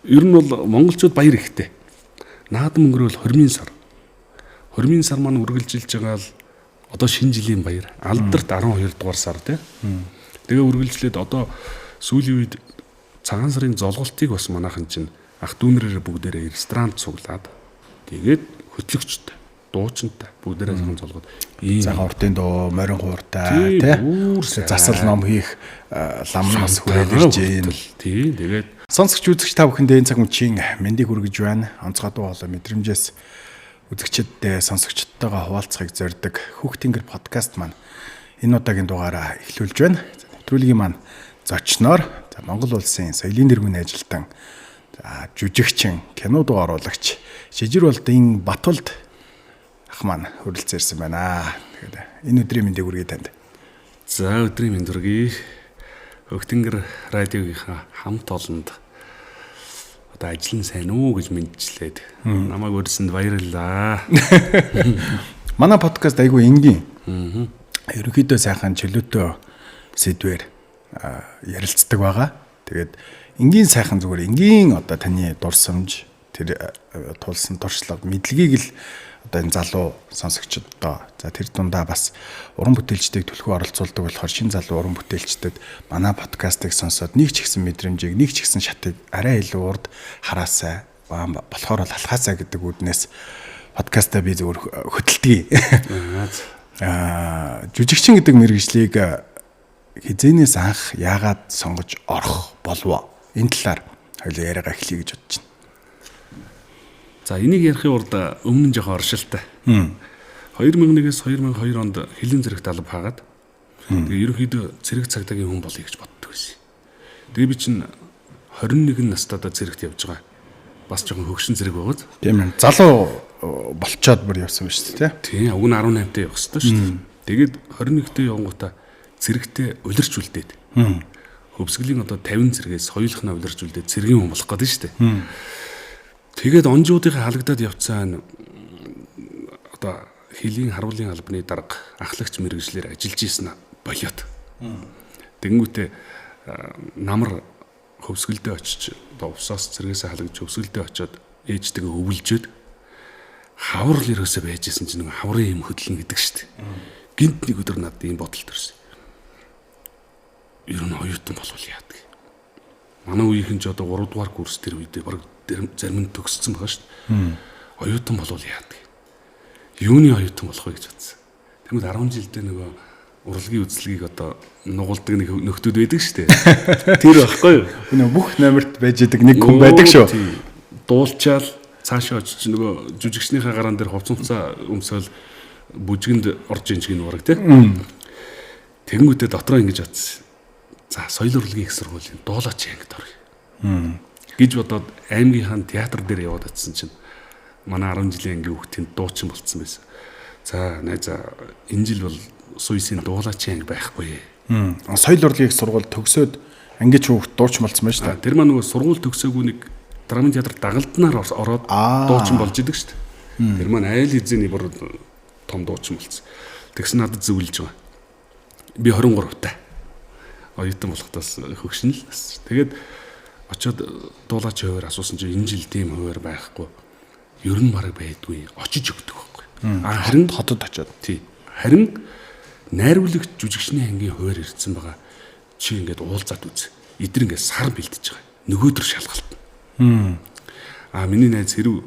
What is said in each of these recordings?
Ер нь бол монголчууд баяр ихтэй. Наадам өнгөрөөл хормын сар. Хормын сар маань үргэлжилж байгаа л одоо шинэ жилийн баяр. Алдарт 12 дугаар сар тий. Тэгээ үргэлжлээд одоо сүүлийн үед цагаан сарын золголтыг бас манайхан чинь ах дүүнрээрээ бүгдээрээ ресторанд цуглаад тэгээд хөтлөгчтэй, дуучинтай бүгдээрээ сайхан золгоод ийм цагаан уртын дуу, морин хууртай тий. Засал ном хийх ламнаас хүрээд ирж байна. Тий, тэгээд сонсогч үзэгч та бүхэндээ энэ цаг мөчийн мэндийг хүргэж байна. Онцгой дуу хоолой мэдрэмжээс үзэгчдээ сонсогчдтойгоо хуваалцахыг зорддог Хөх Тэнгэр подкаст маань энэ удаагийн дугаараа эхлүүлж байна. Нэвтрүүлгийн маань зочноор за Монгол улсын соёлын тэргүүний ажилтан, за жүжигчин, кино дуу оруулагч Шижир болдын Батулд ах маань хүрэлцэн ирсэн байна. Тэгэхээр энэ өдрийн мэндийг хүргэе танд. За өдрийн мэнд хүргэе. Хөх Тэнгэр радиогийнхаа хамт олонд одоо ажил нь сайн уу гэж мэдчлээд намайг урьсанд баярлалаа. Манай подкаст айгүй энгийн. Ерөнхийдөө сайхан чөлөөтэй сэдвээр ярилцдаг байгаа. Тэгээд энгийн сайхан зүгээр энгийн одоо таны дурсамж тэр тулсан туршлага мэдлэгийг л одоо энэ залуу сонсогчдоо за тэр дундаа бас уран бүтээлчдийг түлхүү оролцуулдаг болохоор шинэ залуу уран бүтээлчдэд манай подкастыг сонсоод нэг ч ихсэн мэдрэмжийг нэг ч ихсэн шатыг арай илүү урд хараасай болохоор бол алхаасай гэдэг үүднээс подкастаа би зөвхөн хөтэлдэг. Жүжигчин гэдэг мэргэжлийг хизээнээс анх яагаад сонгож орох болов? Энэ талаар хоёлаа яриагаа эхлэе гэж бодож байна. За энийг ярихын урд өмнө нь жоохон оршилтай. 2001-ээс 2002 онд хилэн зэрэгт алба хаагаад тэгээ ерөнхийдөө цэрэг цагдаагийн хүн болъё гэж боддог байсан. Тэгээ би чинь 21 настайдаа цэрэгт явж байгаа. Бас жоохон хөгшин зэрэг байгаад. Тийм ээ. Залуу болчоод бүр явсан ба шүү дээ, тий. Тийм, уг нь 18-тай явах хэрэгтэй шүү дээ. Тэгээд 21-тэй явангуудаа цэрэгтээ улирч үлдээд. Хөвсгөлийн одоо 50 цэргээс хоёулахнаа улирч үлдээд цэргийн хүн болох гэдэг шүү дээ. Тэгээд онжуудынхаа халагдаад явцсан одоо хилийн харуулын албаны дарга ахлагч мэрэгжлэр ажиллаж исэн болиот. Тэгэнгүүтээ намар хөвсгөлдөө очиж одоо усаас цэргээсээ халагдж хөвсгөлдөө очиод ээжтэйгээ өвлжөөд хавар л ерөөсөө байж исэн чинь нэг хаврын юм хөдлөн гэдэг шүү дээ. Гинт нэг өдөр надад ийм бодол төрсөн. Ер нь оюутан болвол яадаг. Манай үеийнхэн ч одоо 3 дугаар курс тэр үедээ баг зарим нь төгссөн байгаа шүү дээ. Оюутан болвол яадаг. Юуны оюутан болох вэ гэж бодсон. Тэгмэд 10 жилдээ нөгөө урлагийн үзлэгийг одоо нугалдаг нэг нөхдүүд байдаг шүү дээ. Тэр багхгүй юу? Нөө бүх номерт байж идэг нэг хүн байдаг шүү. Дуулчаал цаашаа очиж нөгөө жүжигчнийхээ гараан дээр хувц хувцаа өмсөөл бүжгэнд орж ин чиг нураг тий. Тэгэнгүүтээ дотроо ингэж бодсон. За соёл урлагийн их сургуулийн дуулаач ангид орё гэж бодоод аймгийнхаа театр дээр яваад очисон чинь манай 10 жилийн ангийн хүүхд тэнд дуучин болцсон байсан. За найзаа энэ жил бол суйсын дуулаачийн анги байхгүй. Соёл урлагийн сургууль төгсөөд ангич хүүхд дуучин болцсон байна шүү дээ. Тэр маань нөгөө сургууль төгсөөгүй нэг драмын театр дагалднаар ороод дуучин болж идэг шүү дээ. Тэр маань айл эзэний бүр том дуучин болцсон. Тэгсэн надад зөвлөж байгаа. Би 23 таа. Оюутан болохдоос хөгшин л. Тэгээд очоод дуулаач хуваар асуусан чинь энэ жил тийм хуваар байхгүй. Ер нь бараг байдгүй. Очиж өгдөг байхгүй. Харин хотод очоод. Тий. Харин найруулагч жүжигчний ангийн хуваар ирсэн байгаа. Чи ингээд уулзаад үз. Эдэр ингээд сар бэлдэж байгаа. Нөгөөдөр шалгалт. Аа миний найз хэрв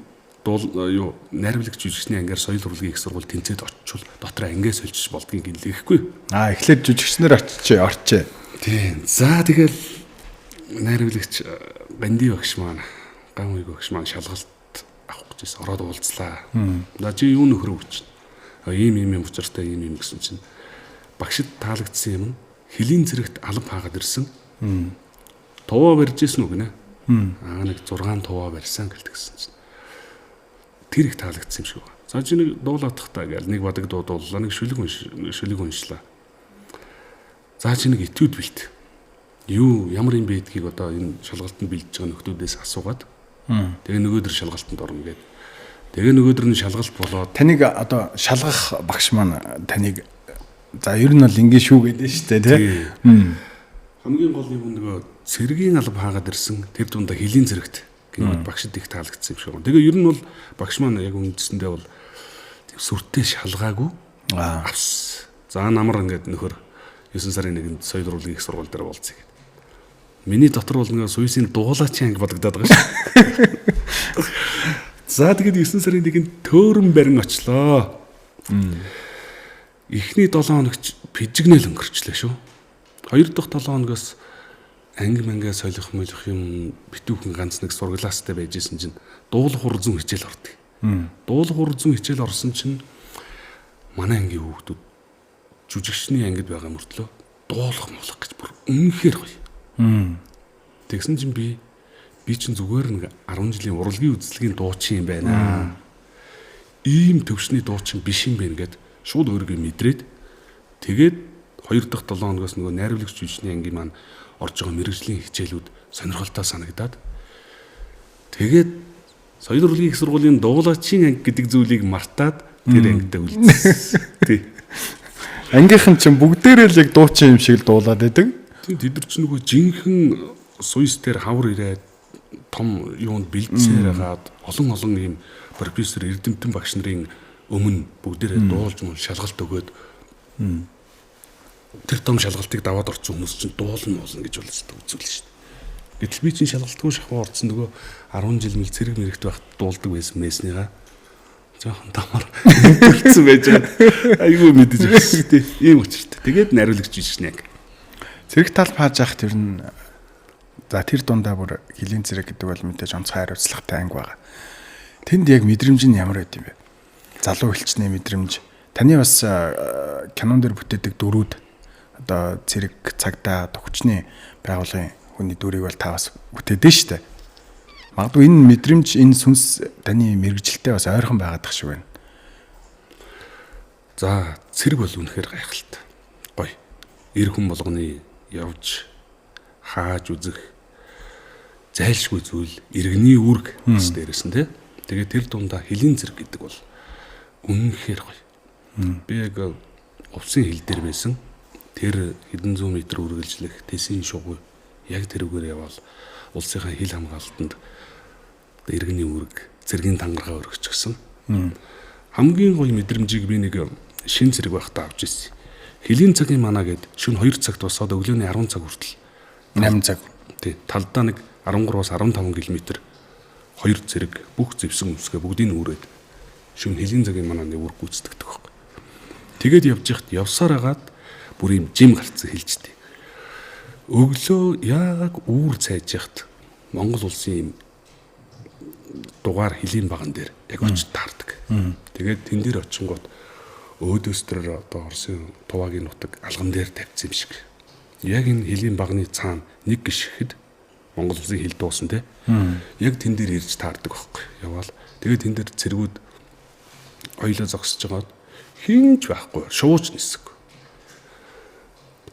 дуул юу найруулагч жүжигчний ангиар соёл урлагийн их сургууль тэнцээд очивол дотроо ангиа сольчих болдгийг гэлээ гэхгүй. Аа эхлээд жүжигчнэр очичээ, орчээ. Тийм. За тэгэл найруулагч Ганди багш маань ган уйг багш маань шалгалт авах гэж байсан. Ороод уулзлаа. За чи юу нөхрөө гэж. Ийм ийм юм учиртай ийм юм гэсэн чинь багшд таалагдсан юм нь хөлийн зэрэгт алба хаагаад ирсэн. Туваа барьж исэн үг нэ. Аа нэг 6 туваа барьсан гэлтгсэн чинь. Тэр их таалагдсан юм шиг байна. За чи нэг дуулаадах та гээл нэг бадаг дуу дууллаа, нэг шүлэг шүлэг уншлаа. За чи нэг этюд бэлт. Юу ямар юм байдгийг одоо энэ шалгалтанд бэлдэж байгаа нөхдүүдээс асуугаад тэгээ нөгөөдөр шалгалтанд орно гээд. Тэгээ нөгөөдөр нь шалгалт болоод таныг одоо шалгах багш маань таныг за ер нь бол ингэ шүү гэдэг шүү дээ тий. Хамгийн гол юм нөгөө цэргийн алба хаагаад ирсэн тэр дундаа хөлийн зэрэгт Гэнэт багшд их таалагдсан юм шиг байна. Тэгээ ер нь бол багш маань яг үндсэндээ бол сүртэй шалгаагүй авс. За намар ингээд нөхөр 9 сарын 1-нд соёл урлагийн их сургууль дээр уулзъя гэд. Миний дотор бол нэг суйсын дуулаачийн анги бодогдоод байгаа шүү. За тэгээд 9 сарын 1-нд төөрөн барин очлоо. Эхний 7 хоногч пижигнэл өнгөрчлээ шүү. Хоёр дахь 7 хоногоос анги мангаа солих молих юм битүүхэн ганц нэг сурглаастай байж исэн чинь дуулах хур зүүн хичээл ордог. Дуулах хур зүүн хичээл орсон чинь манай ангийн хүүхдүүд жүжигчний ангид байгаа мөртлөө дуулах муулах гэж бүр үнэхээр гоё. Тэгсэн чинь би чинь зүгээр нэг 10 жилийн урлагийн үзлэгийн дуучин юм байна. Ийм төвшний дуучин биш юм байна гэд шууд өөрийгөө мэдрээд тэгээд 2 дахь 7 хоногоос нөгөө найруулагч жүжигчний ангийн маань орж байгаа мэрэгжлийн хичээлүүд сонирхолтой санагдаад тэгээд соёл урлагийн их сургуулийн дуулаачийн анги гэдэг зүйлийг мартаад тэр ангидаа үлдсэн. Тий. Ангийнхан чинь бүгдээрээ л яг дуучин юм шиг л дуулаад байдаг. Тийм, тэд нар чинь нөгөө жинхэнэ суйс дээр хавар ирээд том юунд бэлдсээр хагаад олон олон ийм профессор эрдэмтэн багш нарын өмнө бүгдээрээ дуулж мөн шалгалт өгөөд тэр том шалгалтыг даваад орсон хүмүүс чинь дуулна уулна гэж бол үзүүлнэ шүү дээ. Гэтэл би чинь шалгалтгүй шахуу орсон нөгөө 10 жил мэл цэрэг мэрэгт байхад дуулдаг байсан мэснийгаа жоохон тамар төрсөн байж байгаа. Айгүй мэдэж байсан тий. Ийм учиртай. Тэгээд найруулагч жишнэ яг. Цэрэг тал пааж явах тэр нь за тэр дундаа бүр хилийн цэрэг гэдэг бол мэдээж онцгой хариуцлагатай анги байгаа. Тэнд яг мэдрэмж нь ямар байд юм бэ? Залуу элчний мэдрэмж. Таны бас кинон дээр бүтээдэг дүрүүд одоо цэрэг цагдаа төгчний байгууллагын хүний дүрийг бол та бас бүтээдэн шүү дээ. Магадгүй энэ мэдрэмж, энэ сүнс таны мэргэжилтэд бас ойрхон байгаад тах шиг байна. За цэрэг бол үнэхээр гайхалтай. Гоё. Эр хүн болгоны явж хааж үзэх зайлшгүй зүйл иргэний үүрэг бас дээрээс нь тий. Тэгээд тэр дундаа хилийн цэрэг гэдэг бол үнэхээр гоё. Би яг увсын хил дээр байсан. Тэр хэдэн зуун метр үргэлжлэх тэсийн шугуу яг тэрүүгээр явбал улсынхаа хил хамгаалтанд иргэний үүрэг цэргийн тангараа өргөчгсөн. Хамгийн гоё мэдрэмжийг би нэг шин цэрэг байхдаа авч ирсэн. Хилийн цагийн манаа гэд шөнө 2 цагт босоод өглөөний 10 цаг хүртэл 8 цаг. Тий, талдаа нэг 13-аас 15 км хоёр цэрэг бүх зэвсэн өмсгөө бүгдийг нь үүрээд шөнө хилийн цагийн манааны үүрэг гүйцэтгэдэг байхгүй. Тэгээд явж яхад явсаар хагаад бүр юм жим гарцсан хилждэг. Өглөө яг үүр цайж яхад Монгол улсын юм дугаар хилийн баган дээр яг очиж таардаг. Тэгээд тэн дээр очингууд өөдөөс тэр одоо Оросын Тувагийн нутаг алган дээр тавьсан юм шиг. Яг энэ хилийн багны цаана нэг гიშгэхэд Монгол улсын хил дуусан те. Яг тэн дээр ирж таардаг байхгүй. Яваал. Тэгээд тэн дээр цэргүүд хоёлоо зогсож байгаад хинч байхгүй. Шууч нисэг.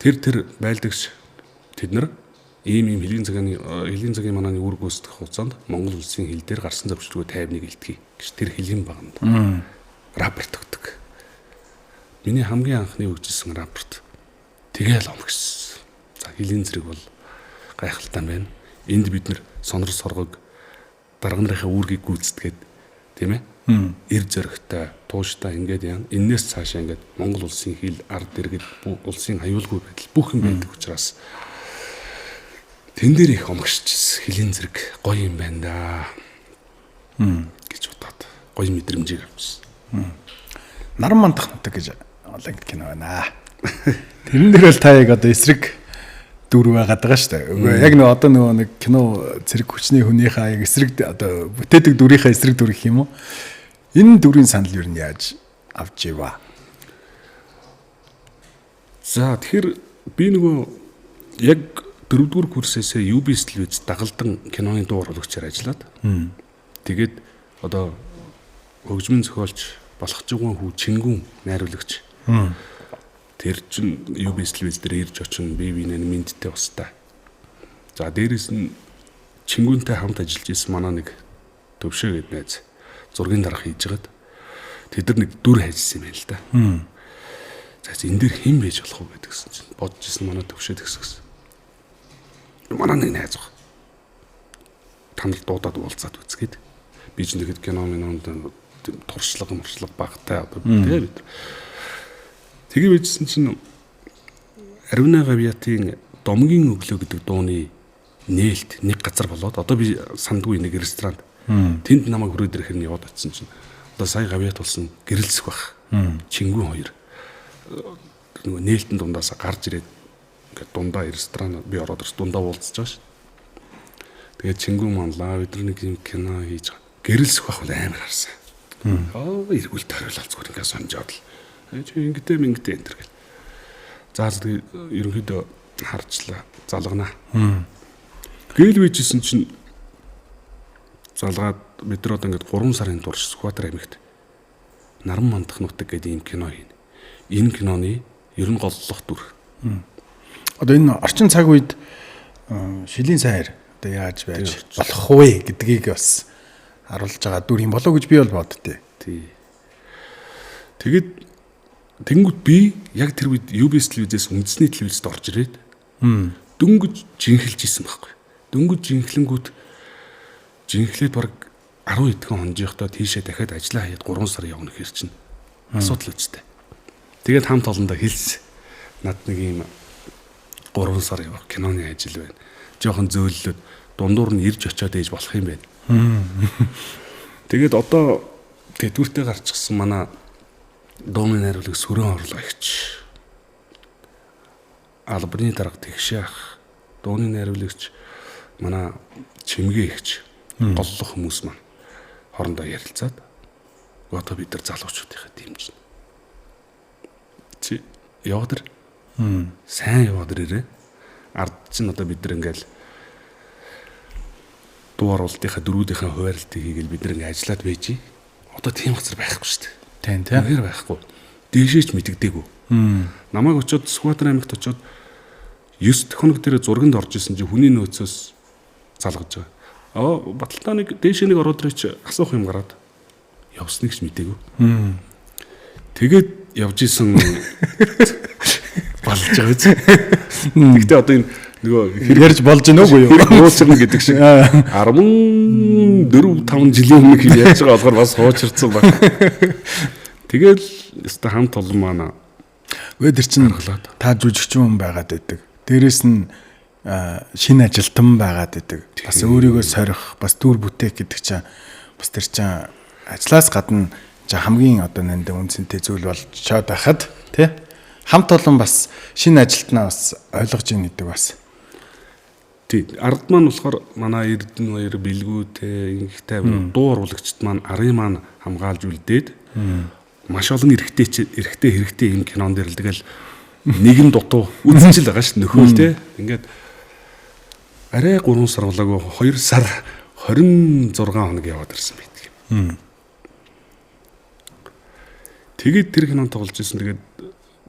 Тэр байлдагч тэд нар ийм ийм хилийн цагийн манааны үүрэг гүйцэтгэх хугацаанд Монгол улсын хил дээр гарсан зөрчилгөө тайвныг илтгэе гэж тэр хилийн баганд рапорт өгдөг. Миний хамгийн анхны өгжсэн рапорт тэгэл омгсон. За хилийн зэрэг бол гайхалтай байна. Энд бид нэр сонор соргог дарга нарынхаа үүргийг гүйцэтгээд тийм ээ. Эр зөрөгтэй, тууштай ингээд яа. Эннээс цаашаа ингээд Монгол улсын хил, ард иргэд, улсын аюулгүй байдал бүх юм байдаг учраас тэн дээр их омгшчихсэн. Хилийн зэрэг гоё юм байна да гэж бодоод гоё мэдрэмжийг авчихсан. Наран мандах нутаг гэж олон кино байна. Тэрэн дээр бол та яг одоо эсрэг дүр байгаад байгаа шүү дээ. Үгүй яг нэг одоо нөгөө нэг кино цэрэг хүчний хүнийхээ яг эсрэг одоо бүтээдэг дүрийнхээ эсрэг дүр гэх юм уу? Энэ дүрийн санал юу нь яаж авч иваа? За тэгэхээр би нөгөө яг 4-р курсээсээ UBS телевиз дагалдан киноны дуу оруулагчаар ажиллаад. Тэгээд одоо хөгжмийн зохиолч Болохжигуун хүү Чингүн найруулагч. Тэр чин UBS телевиз дээр ирж очин бие биенээ мэндтэй устай. За дээрэс нь Чингүнтэй хамт ажиллаж исэн манай нэг төвшөө гэдэг найз зургийн дарга хийж хагаад тэд нар нэг дүр хайжсан юм байна л да. За энэ дээр хэн байж болох вэ гэдгсэн чинь бодож исэн манай төвшөө тэгсгсэн. Манай нэг найз баг. Та нар дуудаад уулзаад үзгээд. Би ч нэгэд кино минонд туршлага муршлага багтай одоо тий бид. Тэгээ бичсэн чинь Ариуна Гавьяатын Домгийн өглөө гэдэг дууны нээлт нэг газар болоод одоо би сандгүй нэг ресторанд. Тэнд намайг хүрээд ирэхээр нь яваад очисон чинь одоо сая Гавьяат болсон гэрэлсэх бах. Чингүн хоёр нөгөө нээлтэн дундаасаа гарч ирээд ингээд дундаа ресторан би ороод ирс дундаа уулзж байгаа шин. Тэгээд Чингүн манлаа бид нар нэг юм кино хийж байгаа. Гэрэлсэх бах бол амар харсан. Аа эргүүл тариулал зүгээр ингээд сонжоод л. Чи ингэдэ мингдэ энэ төр гэл. За л ерөнхийдөө харчлаа залгана. Гээл үйжсэн чинь залгаад бид нар одоо ингээд 3 сарын турш Сүхбаатар аймагт Наран мандах нутаг гэдэг ийм кино хийнэ. Энэ киноны ер нь голлох дүр. Одоо энэ орчин цаг үед шилийн сайр одоо яаж байж болох вэ гэдгийг бас харуулж байгаа дүр юм болоо гэж би бол боддتي. Тий. Тэгээд тэнгууд би яг тэр үед UBS телевизээс үндэсний телевизэд орж ирээд дөнгөж жинхэлж исэн байхгүй. Дөнгөж жинхлэнгүүт жинхлээд баг 10 хэдхэн хонжийнхтоо тийшээ дахиад ажиллаа хаяад 3 сар явна гэхэр чинь асуудал үстэй. Тэгээд хамт олондоо хэлсэн. Над нэг ийм 3 сар явах киноны ажил байна. Жохон зөөллөд дундуур нь ирж очиод ээж болох юм байна. Тэгээд одоо тэдгүүртээ гарчихсан манай дуумын найруулаг Сүрэн орлоо ихч. Албаны дарга Тэгшээ ах, дууны найруулагч манай Чимгээ ихч голлох хүмүүс маань хоорондоо ярилцаад одоо бид нар залуучуудынхаа дэмжинэ. Чи яваад ир. Сайн яваад ирээрээ. Ард чинь одоо бид нар ингээл дуу оруулалтынхаа дөрүүдийнхээ хуваарлтыг хийгээл бид нар ингээ ажиллаад байж. Одоо тийм газар байхгүй шүү дээ. Тийм тийм. Үнэхээр байхгүй. Дээшээч мэддэггүй. Намайг очиод Сүхбаатар аймагт очиод 9 хоног дээр зурганд орж исэн чинь хүний нөөцөөс залгаж байгаа. Аа баталдаа нэг дээшээ нэг ороод ирээч асуух юм гараад явсныг ч мдээгүй. Тэгээд явж исэн болж байгаа биз. Гэхдээ одоо энэ нөгөө хэрэг ярьж болж гэнэ үгүй юу? Хуучирна гэдэг шиг 14 5 жилийн өмнө ярьж байгаа болохоор бас хуучирсан баг. Тэгэл өстө хамт олон маань Үгүй тэр чинь та жүжигчин хүн байгаад байдаг. Дээрэс нь шинэ ажилтан байгаад байдаг. Бас өөрийгөө сорих, бас дүр бүтээх гэдэг чинь бас тэр чинь ажлаас гадна хамгийн одоо нандин үнцэнтэй зүйл болж чад байхад тий хамт олон бас шинэ ажилтнаа бас ойлгож ийн гэдэг бас. Тий. Ард маань болохоор манай Эрдэнэ баяр бэлгүүтэй ингэхтэй дуу оруулагчд маань арын маань хамгаалж үлдээд маш олон эрэгтэй хэрэгтэй юм кинон дээр л тэгэл нэгэн дутуу үзчихэл байгаа ш нөхөөл те. Ингээд арай 3 сар болоогүй 2 сар 26 хоног яваад ирсэн байдаг юм. Тэгээд тэр кинонд тоглож исэн. Тэгээд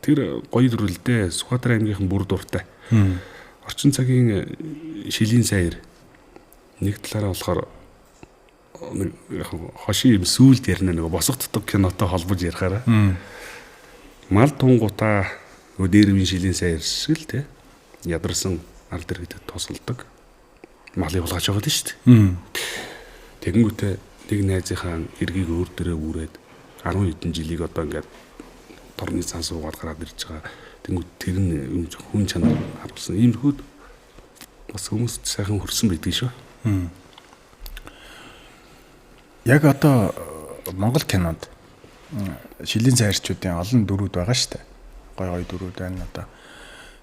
тэр гоё дүр л дээ. Сүхбаатар аймгийнхан бүр дуртай. Орчин цагийн шилийн сайр нэг талаараа болохоор нэг хошин юм сүулт ярина нөгөө босго тутаг кинотой холбож ярихаараа. Мал тунгуудаа нөгөө дээр үеийн шилийн сайр шиг л те ядарсан ард иргэдэд тусалдаг. Малыг булгааж байгаа дээ шүү дээ. Тэгэнгүүтээ нэг найзынхаа эргийг өөр дөрөө үүрээд 10 хэдэн жилийг одоо ингээд торны цан суугаад гараад ирж байгаа. Тэнгүүд тэр нь хүн чанар харуулсан. Иймэрхүүд бас хүмүүст сайхан хөрсөн байдгийг шүү. Яг одоо Монгол кинонд шилийн сайрчуудын олон дүрүүд байгаа шүү дээ. Гой гой дүрүүд байна одоо.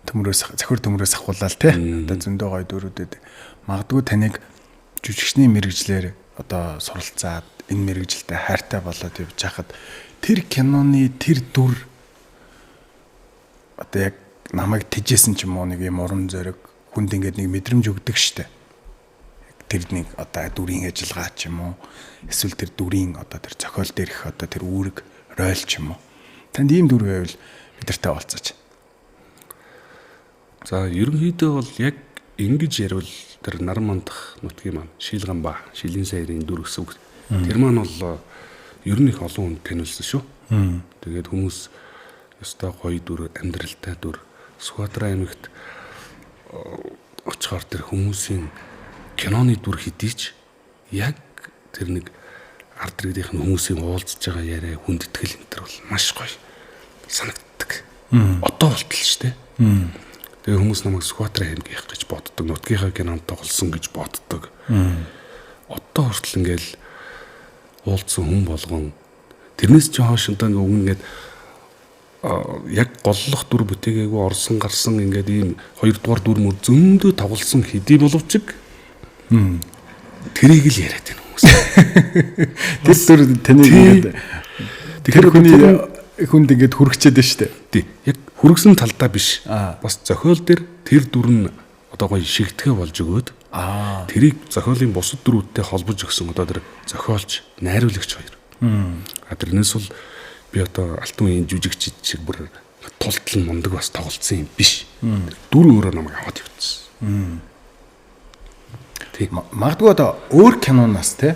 Төмрөөс зохир төмрөөс ахуулаад тий. Одоо зөндөө гой дүрүүдэд магадгүй таныг жүжигчний мэрэгжлэр одоо суралцаад энэ мэрэгжилтэй хайртай болоод явж хахад тэр киноны тэр дүр одоо яг намайг тэжээсэн ч юм уу нэг юм урам зориг хүнд ингээд нэг мэдрэмж өгдөг штэ. Тэр нэг одоо дүрийн ажиллагаа ч юм уу эсвэл тэр дүрийн одоо тэр зохиол дээрх одоо тэр үүрэг ройл ч юм уу. Танд ийм дүр байвал бид нартай уулзаач. За ерөнхийдөө бол яг ингэж ярил тэр наран мандах нутгийн маань шийлган ба шилийн сайрын дүр гэсэн үг. Тэр маань бол ер нь их олон хүнд танилцсан шүү. Тэгээд хүмүүс ёстой гоё дүр, амьдралтай дүр. Сүхбаатар аймагт очихоор тэр хүмүүсийн киноны дүр хэдий ч Яг тэр нэг ард иргэдийнх нь хүмүүсийн уулзж байгаа яриа, хүндэтгэл энэ төр бол маш гоё санагддаг. Одоо болтол шүү дээ. Тэгээ хүмүүс намайг Сүхбаатар аймгийнх гэж боддог, нутгийнхаа кинонд тоглосон гэж боддог. Одоо хүртэл ингээл уулзсан хүн болгон тэрнээс ч хойш одоо ингээ өмнө ингээд яг голлох дүр бүтээгээгүй орсон гарсан ингээд ийм хоёрдугаар дүр мөр зөндөө тоглосон хэдий боловч тэрийг л яриад байна хүмүүс. Тэр дүр таныг ингээд тэр хүний хүнд ингээд хүргэчээд байна шүү дээ. Тий. Яг хүргэсэн талдаа биш. Бас зохиол дээр тэр дүр нь одоо гоё шигтгэе болж өгөөд тэрийг зохиолын бусад дүрүүдтэй холбож өгсөн одоо тэр зохиолч, найруулагч хоёр. Тэрнээс бол би одоо алтан үеийн жүжигчид шиг бүр тултал мундаг бас тоглолцсон юм биш. Дүр өөрөө намайг аваад явчихсан. Тий. Магадгүй одоо өөр киноноос те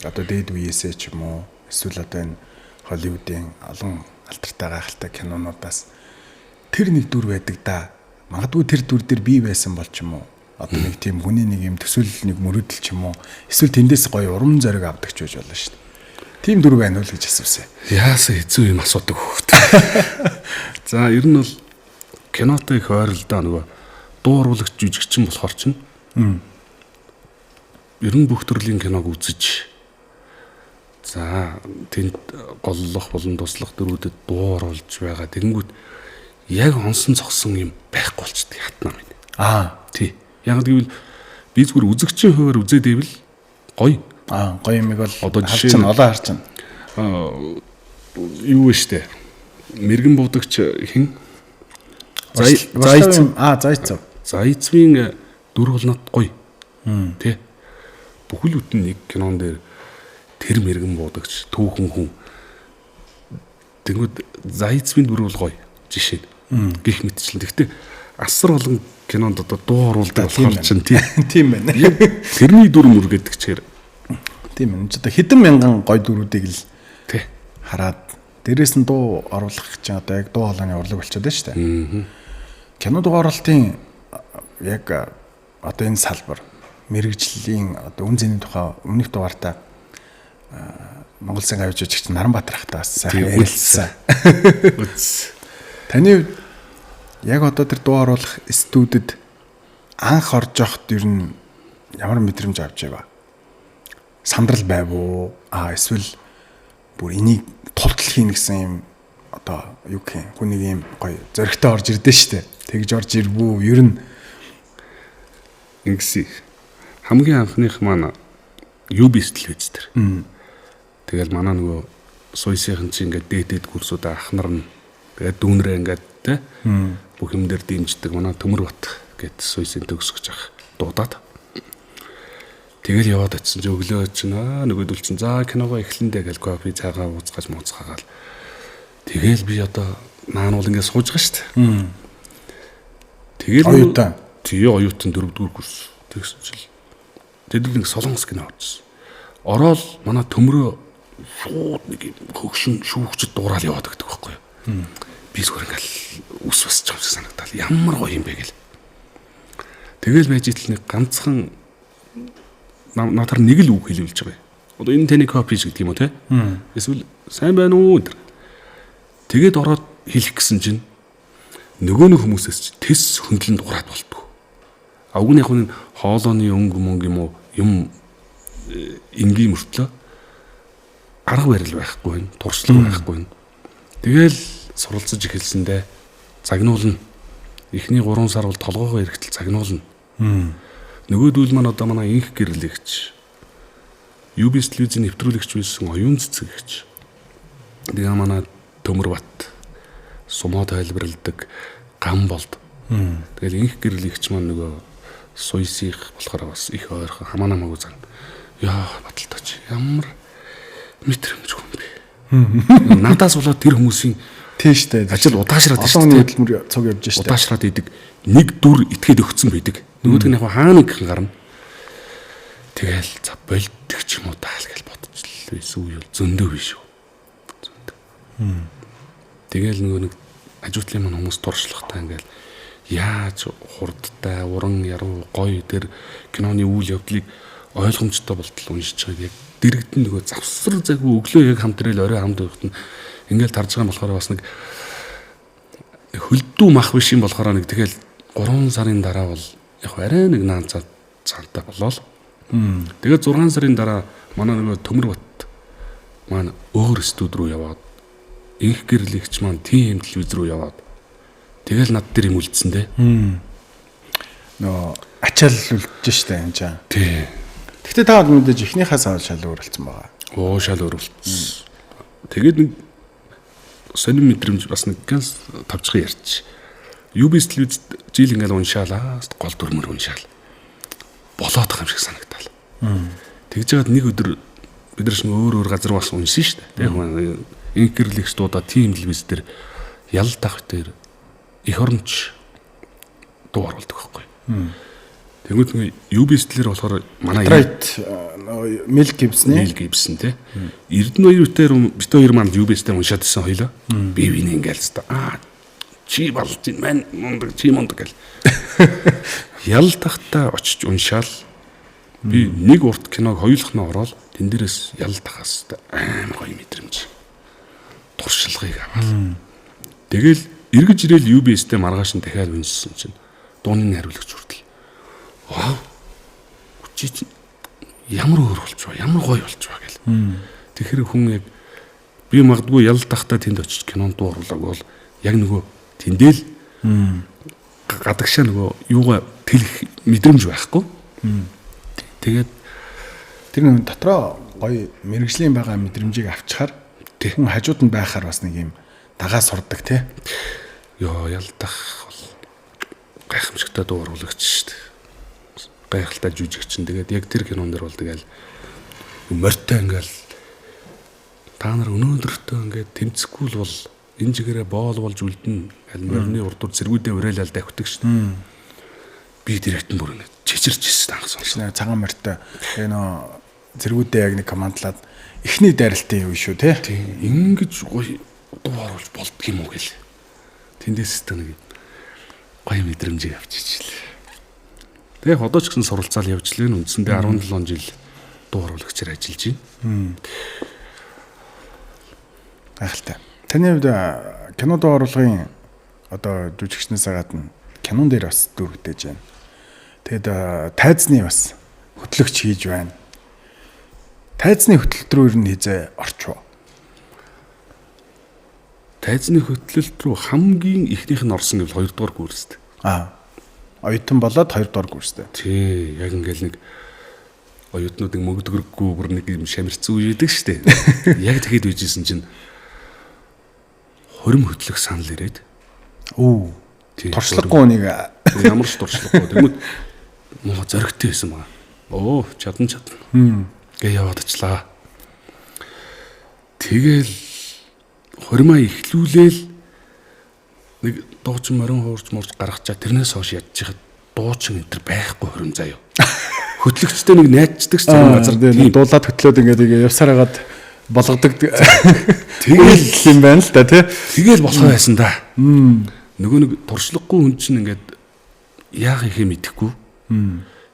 одоо дээд үеэсээ ч юм уу эсвэл одоо энэ Холливуудын олон алдартай гайхалтай кинонуудаас тэр нэг дүр байдаг да. Магадгүй тэр дүр дээр би байсан бол ч юм уу. Одоо нэг тийм хүний нэг юм төсөөлөл нэг мөрөөдөл ч юм уу. Эсвэл тэндээс гоё урам зориг авдаг ч байж болно шүү дээ. Тийм дүр байна уу л гэж асуусан. Яасан хэцүү юм асуудаг хөвгт. За ер нь бол кинотой их ойролдоо нөгөө дуу оруулагч жүжигчин болохоор чинь ер нь бүх төрлийн киног үзэж за тэнд голлох болон туслах дүрүүдэд дуу оруулж байгаа. Тэгэнгүүт яг онсон цогсон юм байхгүй болчдөг хатнаа минь. Тий. Яг гэвэл би зүгээр үзэгчийн хуваар үзээд ивэл гоё. Гоё юмыг бол одоо жишээ нь олон харчин. Юу вэ штэ? Мэргэн буудагч хэн? Зайцв. Зайцвын дүр бол над гоё. Тий. Бүхэл бүтэн нэг кинон дээр тэр мэрэгэн буудагч түүхэн хүн тэнгүүд Зайцвын дүр бол гоё жишээ нь гих мэтчлэн. Гэхдээ асар олон кинонд одоо дуу оруулдаг болохоор чинь тийм байна. Тэрний дүр мөр гэдэг чигээр тийм ээ. Одоо хэдэн мянган гоё дүрүүдийг л тий хараад дээрээс нь дуу оруулах чинь одоо яг дуу хоолойны урлаг болчиход байна шүү дээ. Кино дуу оруулалтын яг одоо энэ салбар мэрэгжлийн одоо үн цэний тухай өмнөх дугаартаа Монгол Улсын гавь жүжигч Наранбаатар ахтай бас сайхан ярилцсан. Таны хувьд яг одоо тэр дуу оруулах студид анх орж явахд ер нь ямар мэдрэмж авч байв? Сандрал байв уу? Эсвэл бүр энийг тултал хийнэ гэсэн юм одоо юу гэх юм хүнийг юм гоё зоригтой орж ирдэ штэ. Тэгж орж ирвүү? Ер нь ингэсэн. Хамгийн анхных маань UBS телевиз дээр. Тэгэл манай нөгөө суйсийнхэн чи ингээд дээд курсуудаа ах нар нь тэгээд дүүнрээ ингээд те бүх юм дээр дэмждэг манай Төмөрбат гэд суйсын төгсгөж ах дуудаад тэгэл яваад очисон чи өглөө чинь нөгөөдөл чинь за киногоо эхлэндээ гэл кофе цайгаа ууцгааж мууцгаагаал тэгэл би одоо наан бол ингээд сууж байгаа шүү дээ. Тэгэл оюутан тий оюутан дөрөвдүгээр курс тэгсэн чил тэд нэг солонгос кино орчихсон. Ороод манай төмрөө шууд нэг хөгшин шүүгчд дуурал яваад өгдөг байхгүй юу. Би зүгээр ингээл ус басж байгаа юм шиг санагдал. Ямар гоё юм бэ гэл. Тэгэл байж итл нэг ганцхан надаар нэг л үг хэлүүлж байгаа юм. Одоо энэ таны копи гэдэг юм уу те? Эсвэл сайн байна уу энэ. Тэгээд ороод хэлэх гэсэн чинь нөгөө нэг хүмүүсээс чи тэс хөндлөн дуурайд болтгоо. А уг нь яг нь хоолойны өнгө мөнгө юм уу юм энгийн мөртлөө арга барил байхгүй байна, туршлага байхгүй байна. Тэгэл суралцаж эхэлсэндээ загнуулна. Эхний 3 сар бол толгоогоо эрэхтэл загнуулна. Нөгөөдөл маань одоо манай инх гэрлэгч, UBS телевизийн нэвтрүүлэгч байсан оюун цэцэгч. Тэгээ манай Төмөрбат сумоо тайлбарладаг гам болд. Тэгэл инх гэрлэгч маань нөгөө суйсих болохоор бас их ойрхон хамаа намаагүй зан. Яа баталтаач ямар мэдрэмж хүн бэ. Надаас болоод тэр хүмүүсийн тийм штэ ажил удаашраад штэ. Олон хөдөлмөр цуг явж штэ. Удаашраад идэг. Нэг дүр итгээд өгцөн байдаг. Нөгөөдг нь яг хаана нэгхэн гарна. Тэгэл за болддог ч юм уу таал гэж бодчихлоо. Эсвэл үе зөндөө биш үү. Зөндөө. Тэгэл нөгөө нэг ажуутлын маань хүмүүс туршлагатай ингээл яаж хурдтай, уран яруу, гоё тэр киноны үйл явдлыг Ойлгомжтой болтол уншиж байгааг яг дэрэгдэн нөгөө завсар заггүй өглөө яг хамт ирэл орой хамт байхад нь ингээл тарж байгаа юм болохоор бас нэг хөлдүү мах биш юм болохоор нэг тэгэл 3 сарын дараа бол яг арай нэг наан цаантай болоод. Тэгээд 6 сарын дараа манай нөгөө Төмөрбат маань өөр студ руу яваад, инх гэрлэгч маань тийм телевиз рүү яваад, тэгэл над дээр юм үлдсэн дээ. Нөгөө ачаал үлдэж штэ энэ чаа. Тий. Гэхдээ та бол мэдээж эхнийхээ сав шал өөрөлдсөн байгаа. Оо, шал өөрөлдсөн. Тэгээд нэг сонин мэдрэмж бас нэг ганц тавчхан ярьч. UBS телевизд жил ингээл уншаалаа, гол дүрмөр уншаал. Болоод байгаа юм шиг санагдал. Тэгж жагаад нэг өдөр бид нар шинэ өөр өөр газар бас уншин шүү дээ. Яг инкерлэгч дуудаа тим телевиз дээр ялдах дээр эх оронч дуу оруулдаг байхгүй. Тэнгүүд нэг UBS телевизээр болохоор манай Right Мел Гибсны Мел Гибсон тий. Эрдэнэ хоёр үтээр бит хоёр маань UBS дээр уншаад исэн хоёлоо. Би биний ингээл хэвээр аа чи болж ин мань мундаг чи мундаг гэл. Ялдахтаа очиж уншаал би нэг урт киног хоёулах нь ороод тэн дээрээс ялдахаас амар гоё мэдрэмж туршлагыг аваад. Тэгэл эргэж ирээл UBS-тэй маргааш нь дахиад уншсан чинь дууны найруулагч хүртэл вау чи чинь ямар өөр болчихваа, ямар гоё болчихваа гэл. Тэгэхээр хүн яг би магадгүй ялдахтаа тэнд очиж кинонд дуу оруулаг бол яг нөгөө тэндэл гадагшаа нөгөө юугаа тэлэх мэдрэмж байхгүй. Тэгээд тэр нэг дотроо гоё мэрэгжлийн байгаа мэдрэмжийг авчхаар хүн хажууд нь байхаар бас нэг юм дагаа сурдаг тий. Йоо, ялдах бол гайхамшигтай дуу оруулагч шүү дээ. Гайхалтай жүжигчин. Тэгээд яг тэр кинон дэр бол тэгэл морьтой ингээл та нар өнөөдөртөө ингээд тэмцэхгүй л бол энэ жигээрээ боол болж үлдэнэ. Аль морины урдуур цэргүүдээ уриалал давхдаг шүү дээ. Би директэн бүр ингээд чичирч ирсэн анх сонсон. Цагаан морьтой яг нөө цэргүүдээ яг нэг командлаад эхний дайралтын юу шүү тий. Тийм ингэж гоё дуу оруулж болдго юм уу гэл. Тэндээс тэ нэг гоё мэдрэмжийг авчичлээ. Тэгээ одоо ч гэсэн суралцаал явж лээ. Үндсэндээ 17 жил дуу оруулагчаар ажиллаж байна. Гайхалтай. Таны хувьд кино дуу оруулгын одоо жүжигчнээс гадна кинон дээр бас дүр бүтээж байна. Тэгэд тайзны бас хөтлөгч хийж байна. Тайзны хөтлөлт рүү ер нь хизээ орчих уу? Тайзны хөтлөлт рүү хамгийн эхнийх нь орсон гэвэл 2 дугаар курст. Аа. Оюутан болоод 2 дугаар курст. Тий, яг ингээл нэг оюутнууд нэг мөгдгөргүй бүр нэг юм шамирцсан үе байдаг шүү дээ. Яг тэгэхэд үйжсэн чинь хорим хөтлөх санал ирээд. Өө. Туршлагагүй нэг ямар ч туршлагагүй. Тэгмэд муу зоригтой байсан байгаа. Оо, чадна чадна. Гэ яваад очлаа. Тэгэл хоримаа ихлүүлээл нэг дуучин морин хуурч мурч гаргачаа тэрнээс хойш ядчихад дуучин энэ төр байхгүй хорим заяа. Хөтлөгчтэй нэг найдчдаг ч зарим газар тийм дуулаад хөтлөөд ингээд явсаар хагаад болгодог. Тэгэл юм байна л да тий. Тэгэл болох байсан да. Нөгөө нэг туршлагагүй хүн чинь ингээд яах ихээ мэдэхгүй.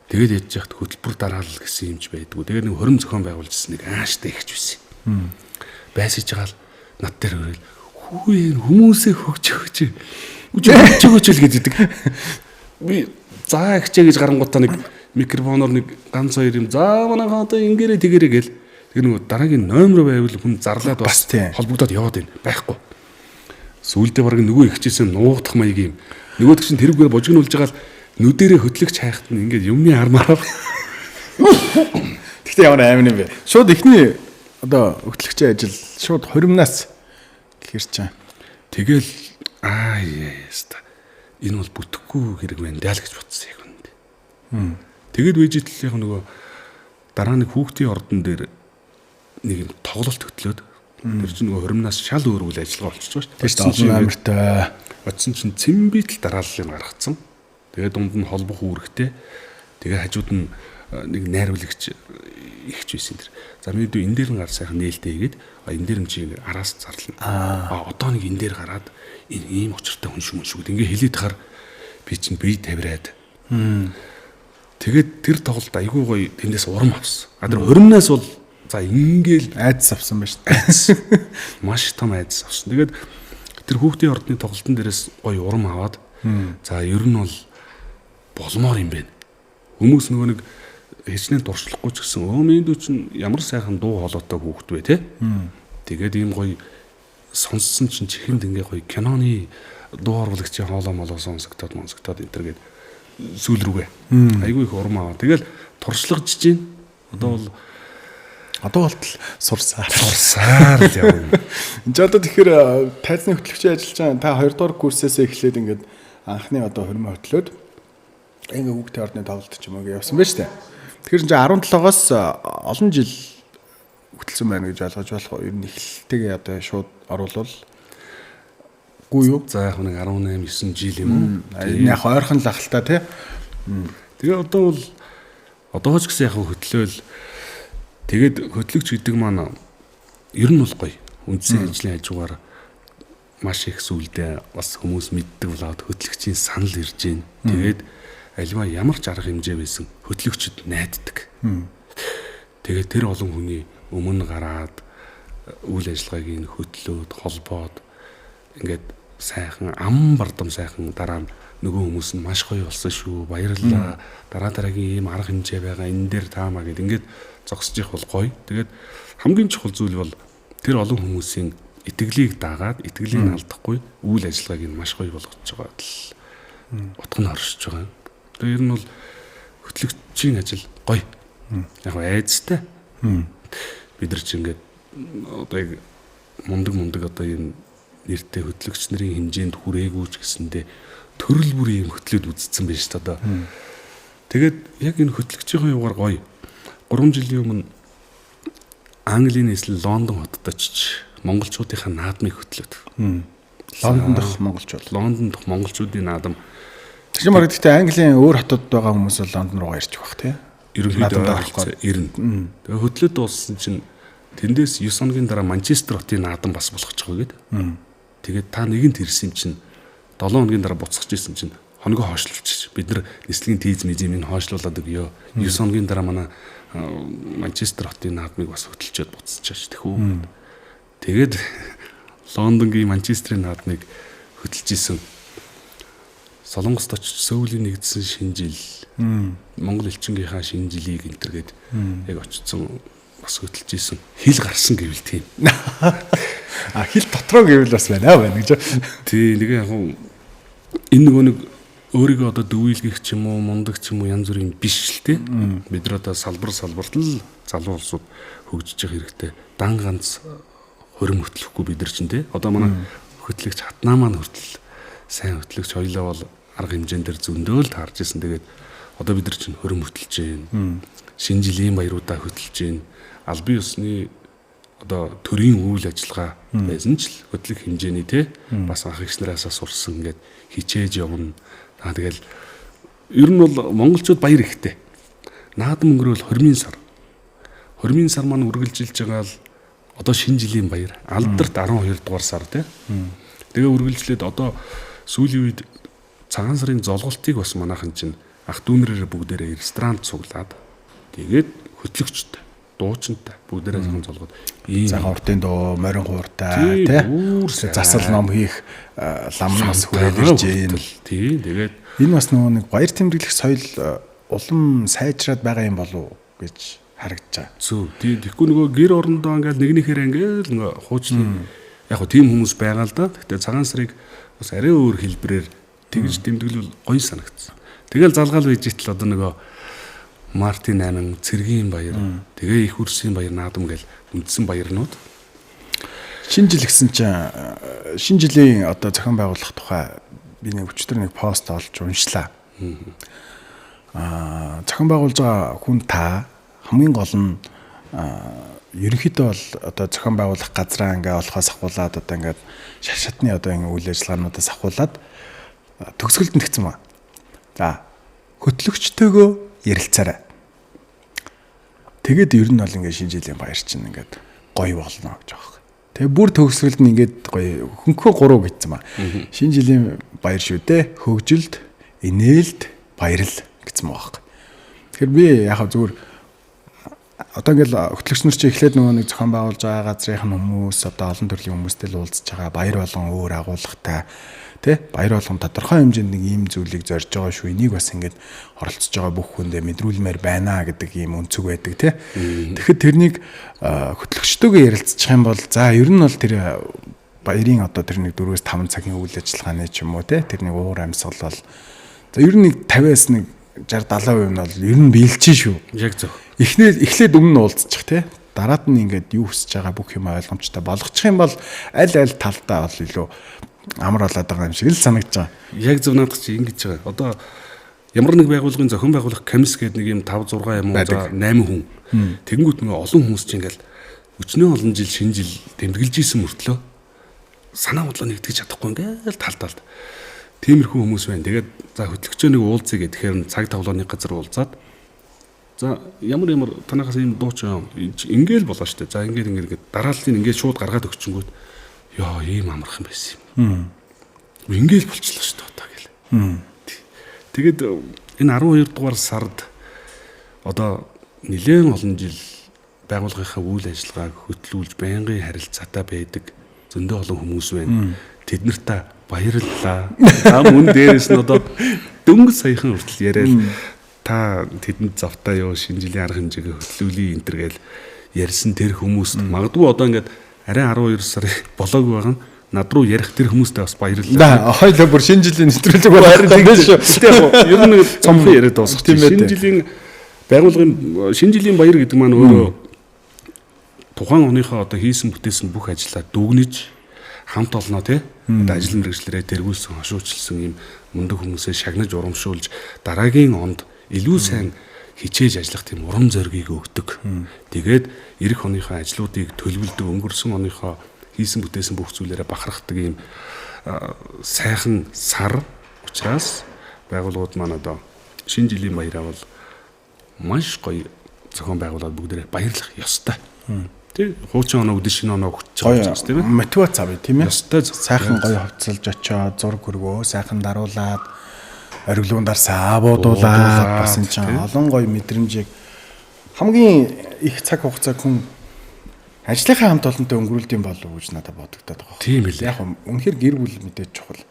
Тэгээд ядж яхад хөтөлбөр дараалал гэсэн юмч байдгүй. Тэгээд нэг хорим зохион байгуулжсэн нэг ааштай ихч байсан. Байсаж байгаа л над дээр өрөөл хүү хүмүүсээ хөгж өгч. Үгүй өгч л гэдэг. Би заа ихчээ гэж гарангуудаа нэг микрофоноор нэг ганц хоёр юм заа манайхаа одоо ингээрээ тэгэрээ гэл. Тэр нөгөө дараагийн номер байвал хүн зарлаад бас холбогдоод яваад байна. Байхгүй. Сүүлдээ бараг нөгөө ихчээсээ нуугдах маяг юм. Нөгөөдөг чинь тэрүүгээр божигнуулж байгаа л нүдэрээ хөтлөгч хайхт нь ингээд юмны хармаар. Гэхдээ ямар амар юм бэ? Шууд эхний одоо хөтлөгчийн ажил шууд хоримнаас гэхэр чинь. Тэгэл аа яста. Энэ бол бүтэхгүй хэрэг байна даа л гэж бодсон яг үнд. Тэгээд вэжитэл яг нөгөө дараа нэг хүүхдийн ордон дээр нэг юм тоглолт хөтлөөд тэр чинь нөгөө хоримнаас шал өөр үйл ажиллагаа болчихж байгаа шүү дээ. Тэр чинь амартай. Очсон чинь цэмбитл дарааллыг гаргацсан. Тэгээд дунд нь холбох үүрэгтэй. Тэгээ хажууд нь нэг найруулагч ихч байсан тэр. За миний дүү энэ дээр нь гар сайхан нээлттэй хийгээд энэ дээр нь чи ингээ араас зарлана. Аа одоо нэг энэ дээр гараад энэ ийм учиртай хүн шүү мөн шүү гэд ингээ хэлээд тахаар би чинь бие тавираад. Тэгээд тэр тоглолт айгүй гоё тэндээс урам авсан. А тэр хуримнаас бол за ингээл айдас авсан байна шүү дээ. Маш том айдас авсан. Тэгээд тэр хүүхдийн ордны тоглолтын дээрээс гоё урам аваад за ер нь бол болмоор юм байна. Хүмүүс нөгөө нэг хичнээн туршлахгүй ч гэсэн өө миний дүү чинь ямар сайхан дуу хоолойтой хүүхэд вэ те. Тэгээд ийм гоё сонссон чинь чихэнд ингээ гоё киноны дуу оруулагчийн хоолой молоо сонсогдоод монсогдоод энэ төр гээд сүүл рүүгээ. Айгүй их урам аваа. Тэгэл туршлагаж чинь одоо бол одоо болтол сурсаар. Сурсаар л явна. Энд ч одоо тэгэхээр тайзны хөтлөгчийн ажиллаж байгаа та 2 дугаар курсээс эхлээд ингээд анхны одоо хөрмөө хөтлөөд ингээ хүүхдийн ордны тоглолт ч юм уу явсан байж тээ. Тэгэхээр энэ 17-оос олон жил хөтлсөн байна гэж ойлгож болох уу? Ер нь эхлэлтэйгээ одоо шууд оруулвал гүй юу? За яг нэг 18 9 жил юм уу? Энэ яг ойрхон л ах л та тий. Тэгээ одоо бол одоо ч гэсэн яг хөтлөөл тэгээд хөтлөгч гэдэг маань ер нь бол гоё. Үндсэн ажлын хажуугаар маш их сүлдээ бас хүмүүс мэддэг болоод хөтлөгчийн санал ирж байна. Тэгээд альва ямар ч арга хэмжээ байсан хөтлөгчд найддаг. Тэгээд тэр олон хүний өмнө гараад үйл ажиллагааг нь хөтлөөд холбоод ингээд сайхан ам бардам сайхан дараа нь нөгөө хүмүүс нь маш гоё болсон шүү, баярлалаа, дараа дараагийн ийм арга хэмжээ байгаа, энэ дээр таамаа гэд ингээд зогсож их бол гоё. Тэгээд хамгийн чухал зүйл бол тэр олон хүмүүсийн итгэлийг дагаад итгэлийг нь алдахгүй үйл ажиллагааг нь маш гоё болгож байгаа л утга нь оршиж байгаа юм. Тэгээд ер нь бол хөтлөгчийн ажил гоё. Яг айцтай. Бид нар ч ингээд одоо яг мундаг одоо ийм нэртэй хөтлөгч нарын хэмжээнд хүрээгүй ч гэсэндээ төрөл бүрийн юм хөтлөөд үзсэн байж та одоо. Тэгээд яг энэ хөтлөгчийн юугаар гоё. 3 жилийн өмнө Английн нийслэл Лондон хотод очиж монголчуудынхаа наадмыг хөтлөөд. Лондон дахь монголчууд. Лондон дахь монголчуудын наадам. Тэр чинь бараг гэхдээ Английн өөр хотод байгаа хүмүүс бол Лондон руугаа ирчих бах тий. Ерөнхийдөө ирнэ. Тэгээ хөтлөөд дууссан чинь тэндээс 9 хоногийн дараа Манчестер хотын наадам бас болох ч байгаа гээд. Тэгээд та нэгэнт ирсэн юм чинь 7 хоногийн дараа буцах гэсэн чинь хоногоо хойшлуулчих. Бид нар нислэгийн тийз мизим энэ хойшлуулад өгөө. 9 хоногийн дараа манай Манчестер хотын наадмыг бас хөтөлчөөд буцчихаж тэхүү. Тэгээд Лондонгийн Манчестерийн наадмыг хөтөлж исэн. Солонгост очиж Сөүлийн нэгдсэн шинэ жил, Монгол элчингийнхаа шинэ жилийг энэ төр гээд яг очсон бас хөтөлж исэн. Хил гарсан гэвэл тийм. А хил дотроо гэвэл бас байна гэж. Тий, нэг яг энэ нөгөө нэг өөрийгөө одоо дөвийлгэх ч юм уу, мундаг ч юм уу янз бүрийн биш л тий. Бид нар одоо салбар салбарт л залуу улсууд хөгжиж явах хэрэгтэй. Дан ганц хорим хөтлөхгүй бид нар чинь тий. Одоо манай хөтлөгч хатнаа маань хүртэл сайн хөтлөгч хоёлаа бол арга хэмжээн дээр зөндөөл таарж исэн. Тэгээд одоо бид нар чинь хорим хөтлөж байна. Шинэ жилийн баяруудаа хөтлөж байна. Албан ёсны одоо төрийн үйл ажиллагаа байсан ч л хөтлөх хэмжээний те бас анх эгч нараасаа сурсан ингээд хичээж явна. Аа тэгэл ер нь бол монголчууд баяр ихтэй. Наадам өнгөрөөл хормын сар. Хормын сар маань үргэлжилж байгаа л одоо шинэ жилийн баяр. Алдарт 12 дугаар сар те. Тэгээ үргэлжлээд одоо сүүлийн үед цагаан сарын золголтыг бас манайхан чинь ах дүүнрээрээ бүгдээрээ ресторанд цуглаад тэгээд хөтлөгчтэй, дуучинтай бүгдээрээ сайхан золгоод ийм сайхан уртын дуу, морин хууртай тий засал ном хийх лам нас хүрээд ирж байна. Тий, тэгээд энэ бас нөгөө нэг баяр тэмдэглэх соёл улам сайжраад байгаа юм болов уу гэж харагдаж байгаа. Зөв. Тий, тэгэхгүй нөгөө гэр орондоо ингээл нэгнийхээр ингээл нөгөө хуучлын яг хөө тийм хүмүүс байгаа л да. Гэхдээ цагаан сарыг бас арай өөр хэлбэрээр тэгж тэмдэглвэл гоё санагдсан. Тэгэл залгаал байж итэл одоо нөгөө Мартин 8 цэргийн баяр, тэгээ их үрсийн баяр наадам гэл үндсэн баярнууд. Шинэ жил гэсэн чинь шинэ жилийн одоо зохион байгуулах тухай би нэг өчтөр нэг пост олж уншлаа. Аа зохион байгуулж байгаа хүн та хамгийн гол нь ерөнхийдөө бол одоо зохион байгуулах газраа ингээ олохоос ахуулаад одоо ингээд шар шатны одоо ингээ үйл ажиллагаануудаас ахуулаад төгсгөлд нь тэгсэн ба. За хөтлөгчтэйгөө ярилцаарай. Тэгээд ер нь бол ингээ шинэ жилийн баяр чинь ингээд гоё болно гэж байгаа. Тэгээ бүр төгсгөлд нь ингээд гоё хөнхөө 3 гэсэн ба. Шинэ жилийн баяр шүү дээ. Хөгжилд, инээлд, баярл гэсэн байгаа. Тэгэхээр би яг зүгээр одоо ингээл хөтлөгч нар чи эхлээд нөгөө нэг зохион байгуулж байгаа газрын хүмүүс одоо олон төрлийн хүмүүстэй л уулзж байгаа, баяр болгон өөр агуулгатай тий, баяр болгон тодорхой хэмжээнд нэг ийм зүйлийг зорж байгаа шүү. Энийг бас ингээд оролцож байгаа бүх хүндээ мэдрүүлмээр байна гэдэг ийм өнцөг байдаг тий. Тэгэхэд тэрнийг хөтлөгчтэйгээ ярилцчих юм бол за ер нь бол тэр баярын одоо тэр нэг 4-5 цагийн үйл ажиллагааны ч юм уу тий, тэр нэг уур амьсгал бол за ер нь нэг 50-аас нэг 60 70% нь бол ер нь биелчин шүү. Яг зөв. Эхлээд өмнө уулзчих тий. Дараад нь ингээд юу хүсэж байгаа бүх юм ойлгомжтой болгочих юм бол аль аль талдаа бол илүү амар болоод байгаа юм шиг л санагдаж байгаа. Яг зөв, наадах чи ингэж байгаа. Одоо ямар нэг байгууллагын зохион байгуулах комисс гэдэг нэг юм 5 6 юм уу за 8 хүн. Тэнгүүт нэг олон хүмүүс чи ингээл өчнөө олон жил шинэ жил тэмдэглэж исэн мөртлөө санаа бодлоо нэгтгэж чадахгүй ингээл тал талд. Тиймэрхүү хүмүүс байна. Тэгээд за хөтлөгчөө нэг уулзъя гэхээр цаг тавлооны газар уулзаад за ямар ямар танахаас ийм дууч ингээл болоо штэ. За ингээл ингээл гээд дарааллын ингээд шууд гаргаад өгчөнгүүт ёо ийм амархан байсан юм. Ингээл болчлоо штэ одоо гэл. Тэгээд энэ 12 дугаар сард одоо нэлээн олон жил байгууллагынхаа үйл ажиллагааг хөтлүүлж байнгын харилцаатай байдаг зөндөө олон хүмүүс байна. Тэд нартай баярлалаа. За мөн дээрээс нь одоо дөнгөж саяхан хүртэл яриад та тэдэнд завтай юу шинэ жилийн арга хэмжээгээ хөтлүүлье энэ төр гээл ярьсан тэр хүмүүст магадгүй одоо ингээд арай 12 сарын болоогүй байгаа нь над руу ярих тэр хүмүүстээ бас баярлалаа. Хоёлоо бүр шинэ жилийн нэвтрүүлэг болох юм биш үү? Гэтэ яг ер нь цомхон яриад дуусгах. Шинэ жилийн байгууллагын шинэ жилийн баяр гэдэг маань өөрөө тухайн оныхоо одоо хийсэн бүтээсэн бүх ажлаа дүгнэж хамт олноо тий. Одоо ажил мэргэжлэрээ тэргүүлсэн, хошуучилсан ийм мундаг хүмүүсээ шагнаж урамшуулж дараагийн онд илүү сайн хичээж ажиллах тийм урам зоригийг өгдөг. Тэгээд ирэх оныхоо ажлуудыг төлөвлөдөг, өнгөрсөн оныхоо хийсэн бүтээсэн бүх зүйлээрээ бахархдаг ийм сайхан сар учраас байгууллагууд маань одоо шинэ жилийн баяраа бол маш гоё зохион байгуулад бүгдээрээ баярлах ёстой. Тэг хуучин оноо өдөр шинэ оноо өгч байгаа учраас тийм ээ. Мотивац авъя тийм ээ. Ёстой сайхан гоё хувцалж очоод зураг хөргөө сайхан даруулад ориглуун дарсаа буудуулаад бас энэ чинь олон гоё мэдрэмжийг хамгийн их цаг хугацааг хүн ажлынхаа хамт олонтой өнгөрүүлд юм болов уу гэж надад бодогдоод байгаа. Тийм ээ. Яг үнэхээр гэр бүл мэдээж чухал.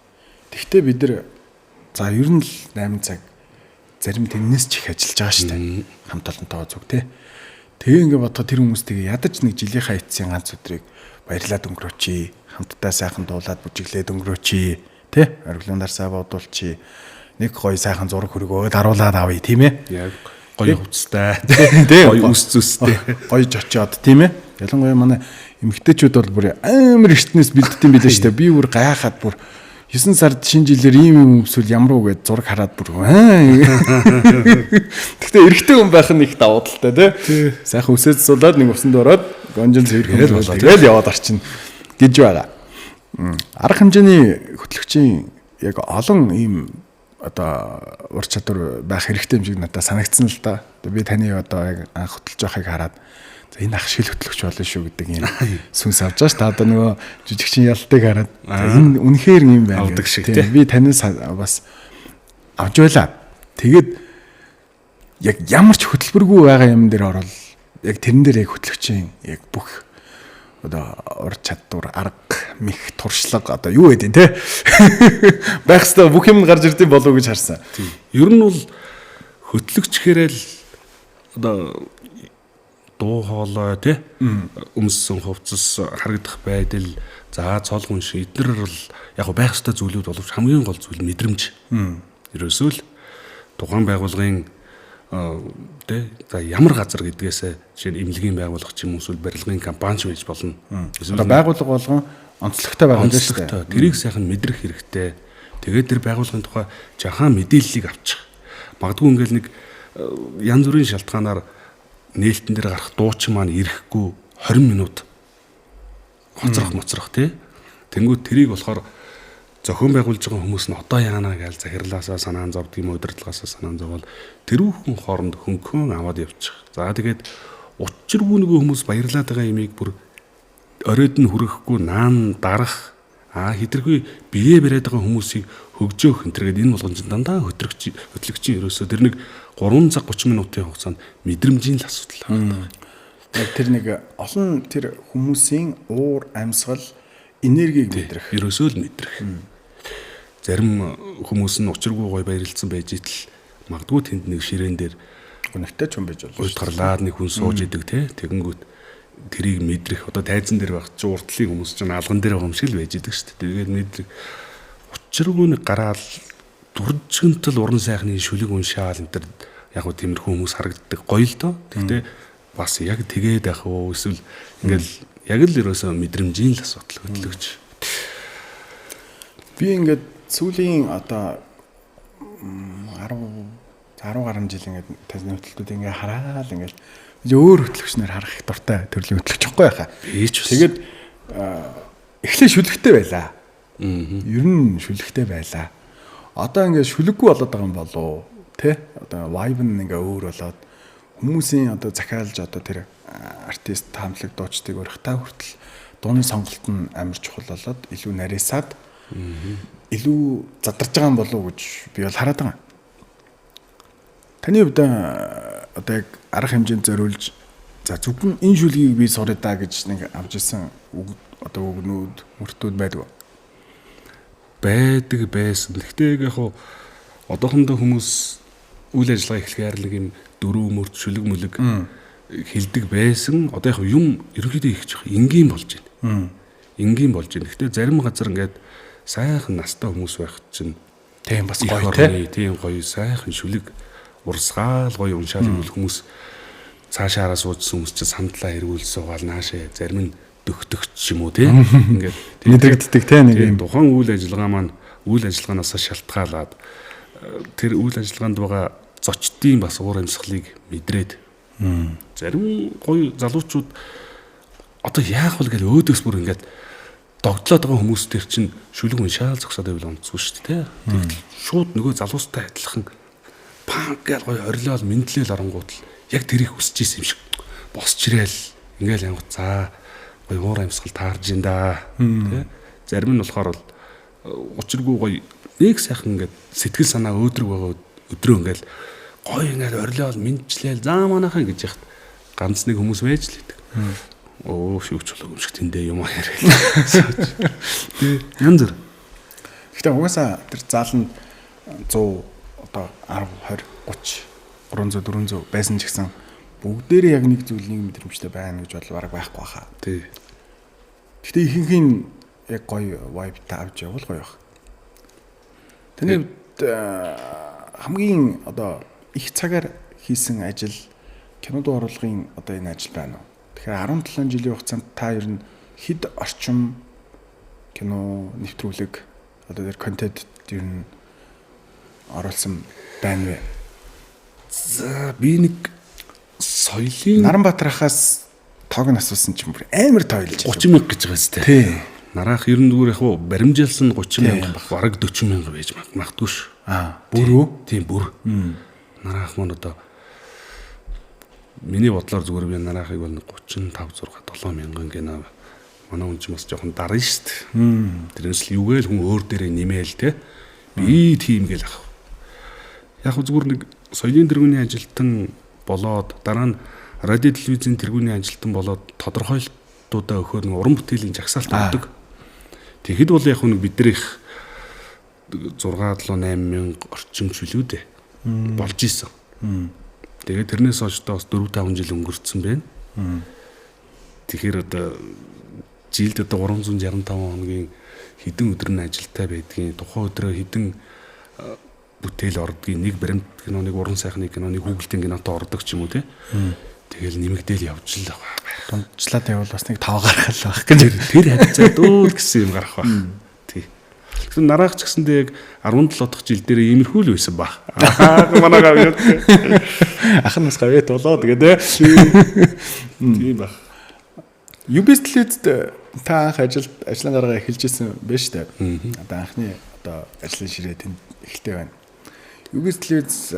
Тэгвэл бид нар за ер нь л 8 цаг зарим тэрнээс ч их ажиллаж байгаа шүү дээ. Хамт олонтойгоо зүг тий. Тэгээ ингээ бодоход тэр хүмүүстэйгээ ядаж нэг жилийнхаа эцсийн ганц өдрийг баярлаад өнгөрөөчий, хамтдаа сайхан дуулаад бүжиглээд өнгөрөөчий, тий? Ориглон дарсаа бодуулчий. Нэг гоё сайхан зураг хөргөө даруулаад авъя, тийм ээ? Яг гоё хувцастай, тий? Гоё үс зүстэй, гоё жочоод, тийм ээ? Ялангуяа манай эмэгтэйчүүд бол бүр амар эртнээс бэлддэм билээ шүү дээ. Би бүр гайхаад бүр 9 сард шинэ жилээр ийм юм өмсвөл ямар уу гэж зураг хараад бүр. Гэхдээ эрэгтэй хүн байх нь их давуу талтай тий. Сайхан үсээд суулаад нэг усанд ороод гонжин цэвэрхэл болоо тэгэл яваад орчин гэж байгаа. Арга хэмжээний хөтлөгчийн яг олон ийм одоо ур чадвар байх хэрэгтэй юм шиг надад санагдсан л да. Би таны одоо яг анх хөтлөж байгааг хараад за энэ ах шил хөтлөгч болно шүү гэдэг юм сүнс авч байгаа ш. Та одоо нөгөө жижигчин ялтыг хараад энэ үнэхээр юм байна гэдэг шиг тий. Би танаас бас авч байлаа. Тэгээд яг ямар ч хөтөлбөргүй байгаа юм дээр орол яг тэрэн дээр яг хөтлөгчийн яг бүх одоо ур чадвар, арга, мэх, туршлага одоо юу гэдэг те байх хэвээр бүх юм гарч ирдэм болов уу гэж харсан. Ер нь бол хөтлөгч хэрэл одоо дуу хоолой тий өмссөн хувцас, харагдах байдал, за цол гүнш эднэр бол яг байх ёстой зүйлүүд боловч хамгийн гол зүйл мэдрэмж. Ерөөсөө л тухайн байгууллагын тий за ямар газар гэдгээсээ жишээ нь эмнэлгийн байгууллага ч юм уу эсвэл барилгын компани ч байж болно. Одоо байгууллага болгон онцлогтой байгаа юм шүү дээ. Тэрийг сайхан мэдрэх хэрэгтэй. Тэгээд тэр байгууллагын тухай жахан мэдээллийг авчих. Магадгүй ингээл нэг янз бүрийн шалтгаанаар нээлтэн дээр гарах дуучин маань ирэхгүй 20 минут хоцрох моцрох тий. Тэнгүүд тэрийг болохоор зохион байгуулж байгаа хүмүүс нь одоо яана гэж захирлаасаа санаан зовдөг юм, удирдлагаасаа санаан зоввол тэрүүхэн хооронд хөнгөн аваад явчих. За тэгээд учиргүй нөгөө хүмүүс баярлаад байгаа юмыг бүр оройд нь хүрэхгүй наан дарах Хэтэрхий бие бариад байгаа хүмүүсийг хөгжөөх энэ төргээд энэ болгон чинь дандаа хөтлөгчийн ерөөсөө тэр нэг 3 цаг 30 минутын хугацаанд мэдрэмжийн л асуудал байна. Яг тэр нэг олон тэр хүмүүсийн уур амьсгал энергийг мэдрэх. Ерөөсөө л мэдрэх. Зарим хүмүүс нь учиргүй гой баярлцсан байж итл магадгүй тэнд нэг ширээн дээр гонхтой ч юм байж болно. Уйтгарлаад нэг хүн сууж идэг те. Тэгэнгүүт тэрийг мэдрэх. Одоо тайзан дээр байх чи уртлын хүмүүс чинь алган дээр байгаа юм шиг л байж идэг шүү дээ. Тэгээд мэдрэх. Учиргүй нэг гараал дуржигнтал уран сайхны шүлэг уншаал энэ төр яг гоо тиймэрхүү хүмүүс харагддаг гоё л доо. Тэгтээ бас яг тэгээд яах вэ? Эсвэл ингээл яг л ерөөсөө мэдрэмжийн л асуудал хөтлөгч. Би ингээд сүүлийн одоо 10 гаруй жил ингээд тайзны хөтлөлтүүд ингээд хараал ингээд өөр хөтлөгчнөр харах их дуртай төрлийн хөтлөгч байхгүй яхаа. Тэгээд эхлээ шүлэгтэй байлаа. Ер нь шүлэгтэй байлаа. Одоо ингээд шүлэггүй болоод байгаа юм болов тэ? Одоо vibe нь ингээ өөр болоод хүмүүсийн одоо захиалж одоо тэр артист таамлаг дуучдыг урихтаа хүртэл дууны сонголт нь амар чухал болоод илүү нарийсаад илүү задарч байгаа юм болов уу гэж би бол хараад байгаа. Таны хувьд одоо яг арга хэмжээнд зориулж за зөвхөн энэ шүлгийг би суръя даа гэж нэг авч ирсэн үг одоо үгнүүд мөртүүд байдаг уу? Байдаг байсан. Гэхдээ яг хуу одоохондоо хүмүүс үйл ажиллагаа эхлэхээр л нэг юм дөрөв мөрт шүлэг мүлэг хилдэг байсан. Одоо яг юм ерөнхийдөө их жоох энгийн болж байна. Энгийн болж байна. Гэхдээ зарим газар ингээд сайхан настай хүмүүс байх чинь тийм бас гоё тийм гоё сайхан шүлэг урсгаал гоё уншаал ивэл хүмүүс цаашаараа суужсан хүмүүс чинь сандлаа эргүүл суугаал наашаа зарим нь дөхтөгч юм уу тий ингээд мэдрэгддэг тий нэг юм тухайн үйл ажиллагаа маань үйл ажиллагаанаас шалтгаалаад тэр үйл ажиллагаанд байгаа зочдын бас уур амьсгалыг мэдрээд зарим гоё залуучууд одоо яах вэ гэж өөдөөс бүр ингээд догтлоод байгаа хүмүүс төр чинь шүлэг уншаал зогсоод байвал онцгүй шүү дээ. Тэгтэл шууд нөгөө залуустай адилхан панк гэж гоё орилол мэдлэл оронгууд л яг тэрийг хүсэж исэн юм шиг босч ирээл ингээл ангууд за гоё уур амьсгал таарж ин да тий. Зарим нь болохоор бол учиргүй гоё нэг сайхан ингээд сэтгэл санаа өөдрөг байгаа өдрөө ингээл гоё ингээд орилол мэдлэл заа манайхан гэж яхад ганц нэг хүмүүс байж л идэг. Өө шүүгч болоо юм шиг тэндээ юм яриа. Тий янз бүр. Гэхдээ угаасаа тэр зааланд 100 одоо 10 20 30 300 400 байсан ч гэсэн бүгдээрээ яг нэг зүйл нэг мэдрэмжтэй байна гэж бол бараг байхгүй хаа. Тий. Гэхдээ ихэнх нь яг гоё vibe-тай авч явбал гоё байх. Таны хувьд хамгийн одоо их цагаар хийсэн ажил кино дуу оруулгын одоо энэ ажил байна уу? Тэгэхээр 17 жилийн хугацаанд та ер нь хэд орчим кино нэвтрүүлэг одоо тэр контент ер нь оруулсан байна вэ? За би нэг соёлын Наранбаатар ахаас тоог нь асуусан чинь бүр амар тойлж 30 мянга гэж байгаа сте. Тий. Нараах ер нь зүгээр яг хуу баримжилсан 30 мянга бараг 40 мянга байж магадгүй ш. Аа, бүр үү? Тийм бүр. Нараах маань одоо миний бодлоор зүгээр би нараахыг бол 35 6 7 мянган гэнэ. Манай хүн ч бас жоохон дарна шүү дээ. Тэрнээс л юугээл хүн өөр дээрээ нэмээл те. Би тийм гээл ах. Яг зүгээр нэг соёлын тэргүүний ажилтан болоод дараа нь радио телевизийн тэргүүний ажилтан болоод тодорхойлолтуудаа өгөхөөр нэг уран бүтээлийн жагсаалт өгдөг. Тэгэхэд бол яг нэг бид нар их 6 7 8 мянга орчим чөлөө дээ болж исэн. Тэгээд тэрнээс хойш бас 4 5 жил өнгөрцөн байна. Тэгэхээр одоо жилд одоо 365 хоногийн хэдэн өдөр нь ажилтай байдгийн, тухайн өдрөө хэдэн бүтээл ордгийг, нэг баримт кино, нэг уран сайхны кино, нэг хүүхэлдэйн кинотой ордог ч юм уу те. Тэгэл нэмэгдээл явж л байгаа. Дундчлаад явбал бас нэг тоо гарах л байх гэж. Тэр хавцаа дүүл гэсэн юм гарах байх. Тий. Тэгэхээр нараах ч гэсэндээ яг 17 дахь жил дээр иймэрхүү л байсан ба. Аа манай гавьяат. Ах нь бас гавьяат болоо тэгээ те. Тийм баг. UBS телевизэд та анх ажлын гаргаа эхэлж исэн байж шүү дээ. Одоо анхны одоо ажлын ширээ тэнд эхэлтэй байна. UBS телевиз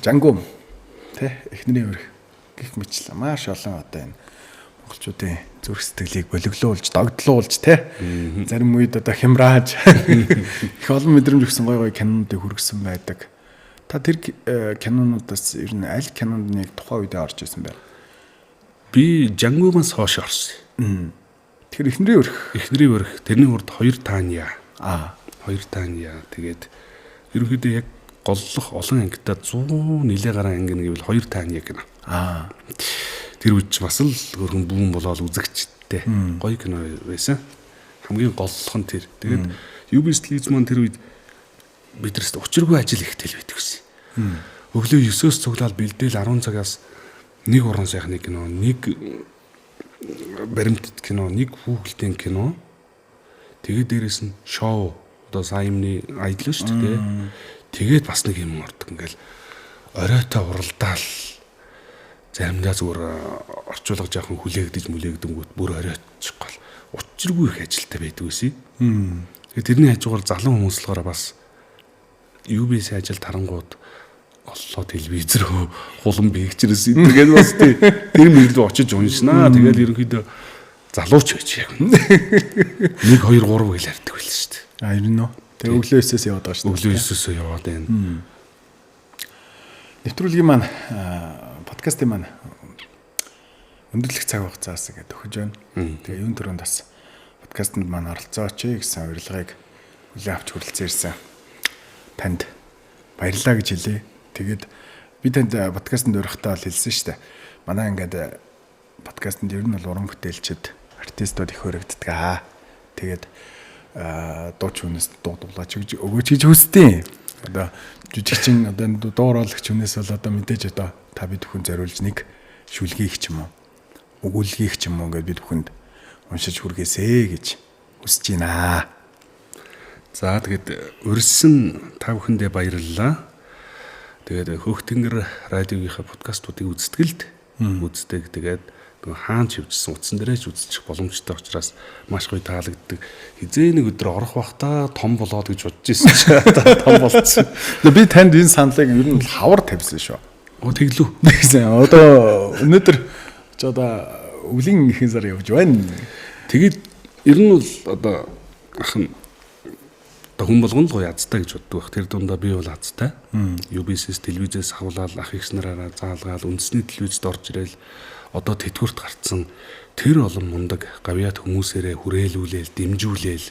Жангум тэ эхнэрийн өрх гих мэтлээ маш олон одоо энэ Монголчуудын зүрх сэтгэлийг бөлөглүүлж, догдлуулж те. Зарим үед одоо хямрааж их олон мэдрэмж өгсөн гой гой кинонуудыг хүргэсэн байдаг. Та тэр кинонуудаас ер нь аль кинонд нэг тухайн үедээ орж исэн бэ? Би Жангугаас хойш орсон. Тэгэхээр эхнэрийн өрх. Эхнэрийн өрх. Тэрний урд 2 Таня. 2 Таня. Тэгээд ерөнхийдөө яг голлох олон ангитай 100 нилээ гаруй анги гэвэл 2 Таня кино. Тэр үед ч бас л хөрхөн бүүн болоод үзэгчтэй гоё кино байсан. Хамгийн голлох нь тэр. Тэгээд UBS телевиз маань тэр үед бидэрс учиргүй ажил ихтэй л байдаг гэсэн. Өглөө 9-өөс цуглаал бэлдээл 10 цагаас нэг уран сайхны кино, нэг баримтат кино, нэг хүүхэлдэйн кино. Тэгээд дээрэс нь шоу, одоо саймны аялал шүү дээ. Тэгээд бас нэг юм ордог ингээл оройтой уралдаал заримдаа зүгээр орчуулга жаахан хүлээгдэж мүлээгдэнгүүт бүр оройтчих гол учиргүй их ажилтай байдаг байсан. Тэгээд тэрний хажуугаар залуу хүмүүс болохоор бас UBS ажилд харангууд оллоо телевиз рүү хулан бийгчрээс энэ бас тий тэр мэрлүү очиж уншнаа. Тэгэл ерөнхийдөө залууч байж яг 1 2 3 гэл ярьдаг байл шүү дээ. А ер нь нөө. Тэгээ өглөө 9-өөс яваад байгаа шүү дээ. Өглөө 9-өөс яваад байна. Нэвтрүүлгийн маань подкастын маань өндөрлөх цаг хугацаас ингээд төхөж байна. Тэгээ юун түрүүнд бас подкастэнд маань оролцооч гэсэн урилгыг хүлээн авч хүрэлцэн ирсэн. Танд баярлалаа гэж хэлье. Тэгээд би танд подкастэнд урихдаа л хэлсэн шүү дээ. Манай ингээд подкастэнд ер нь бол уран бүтээлчд, артистууд их хөрөгддөг аа. Тэгээд дууч хүнээс дуу дуулаач өгөөч гэж хүсдэг. Одоо жүжигчин одоо дуу оруулагч хүнээс бол одоо мэдээж одоо та бид бүхэн зориулж нэг шүлгийг ч юм уу, өгүүлгийг ч юм уу ингээд бид бүхэнд уншиж хүргээсэй гэж хүсэж байна. За тэгээд урьсан та бүхэндээ баярлалаа. Тэгээд Хөөх Тэнгэр радиогийнхаа подкастуудыг үзтгэлд үздэг. Тэгээд хаан ч хөвжсөн утсан дээрээ ч үзчих боломжтой учраас маш гоё таалагддаг. Хизээ нэг өдөр орох бахта том болоод гэж бодож ирсэн чи том болцсон. Би танд энэ саналыг ер нь хавар тавьсан шүү. Оо тэглүү. Тэгсэн. Одоо өнөөдөр ч одоо өвлийн ихэнх сар явж байна. Тэгээд ер нь бол одоо ах нь одоо хүн болгоно л гоё азтай гэж боддог байх. Тэр дундаа би бол азтай. UBS-с телевизээс хавлал ах их нараараа заалгаал үндэсний телевизэд орж ирэл одоо тэтгэврт гарцсан тэр олон мундаг гавьяат хүмүүсээрээ хүрээлүүлээл, дэмжүүлээл.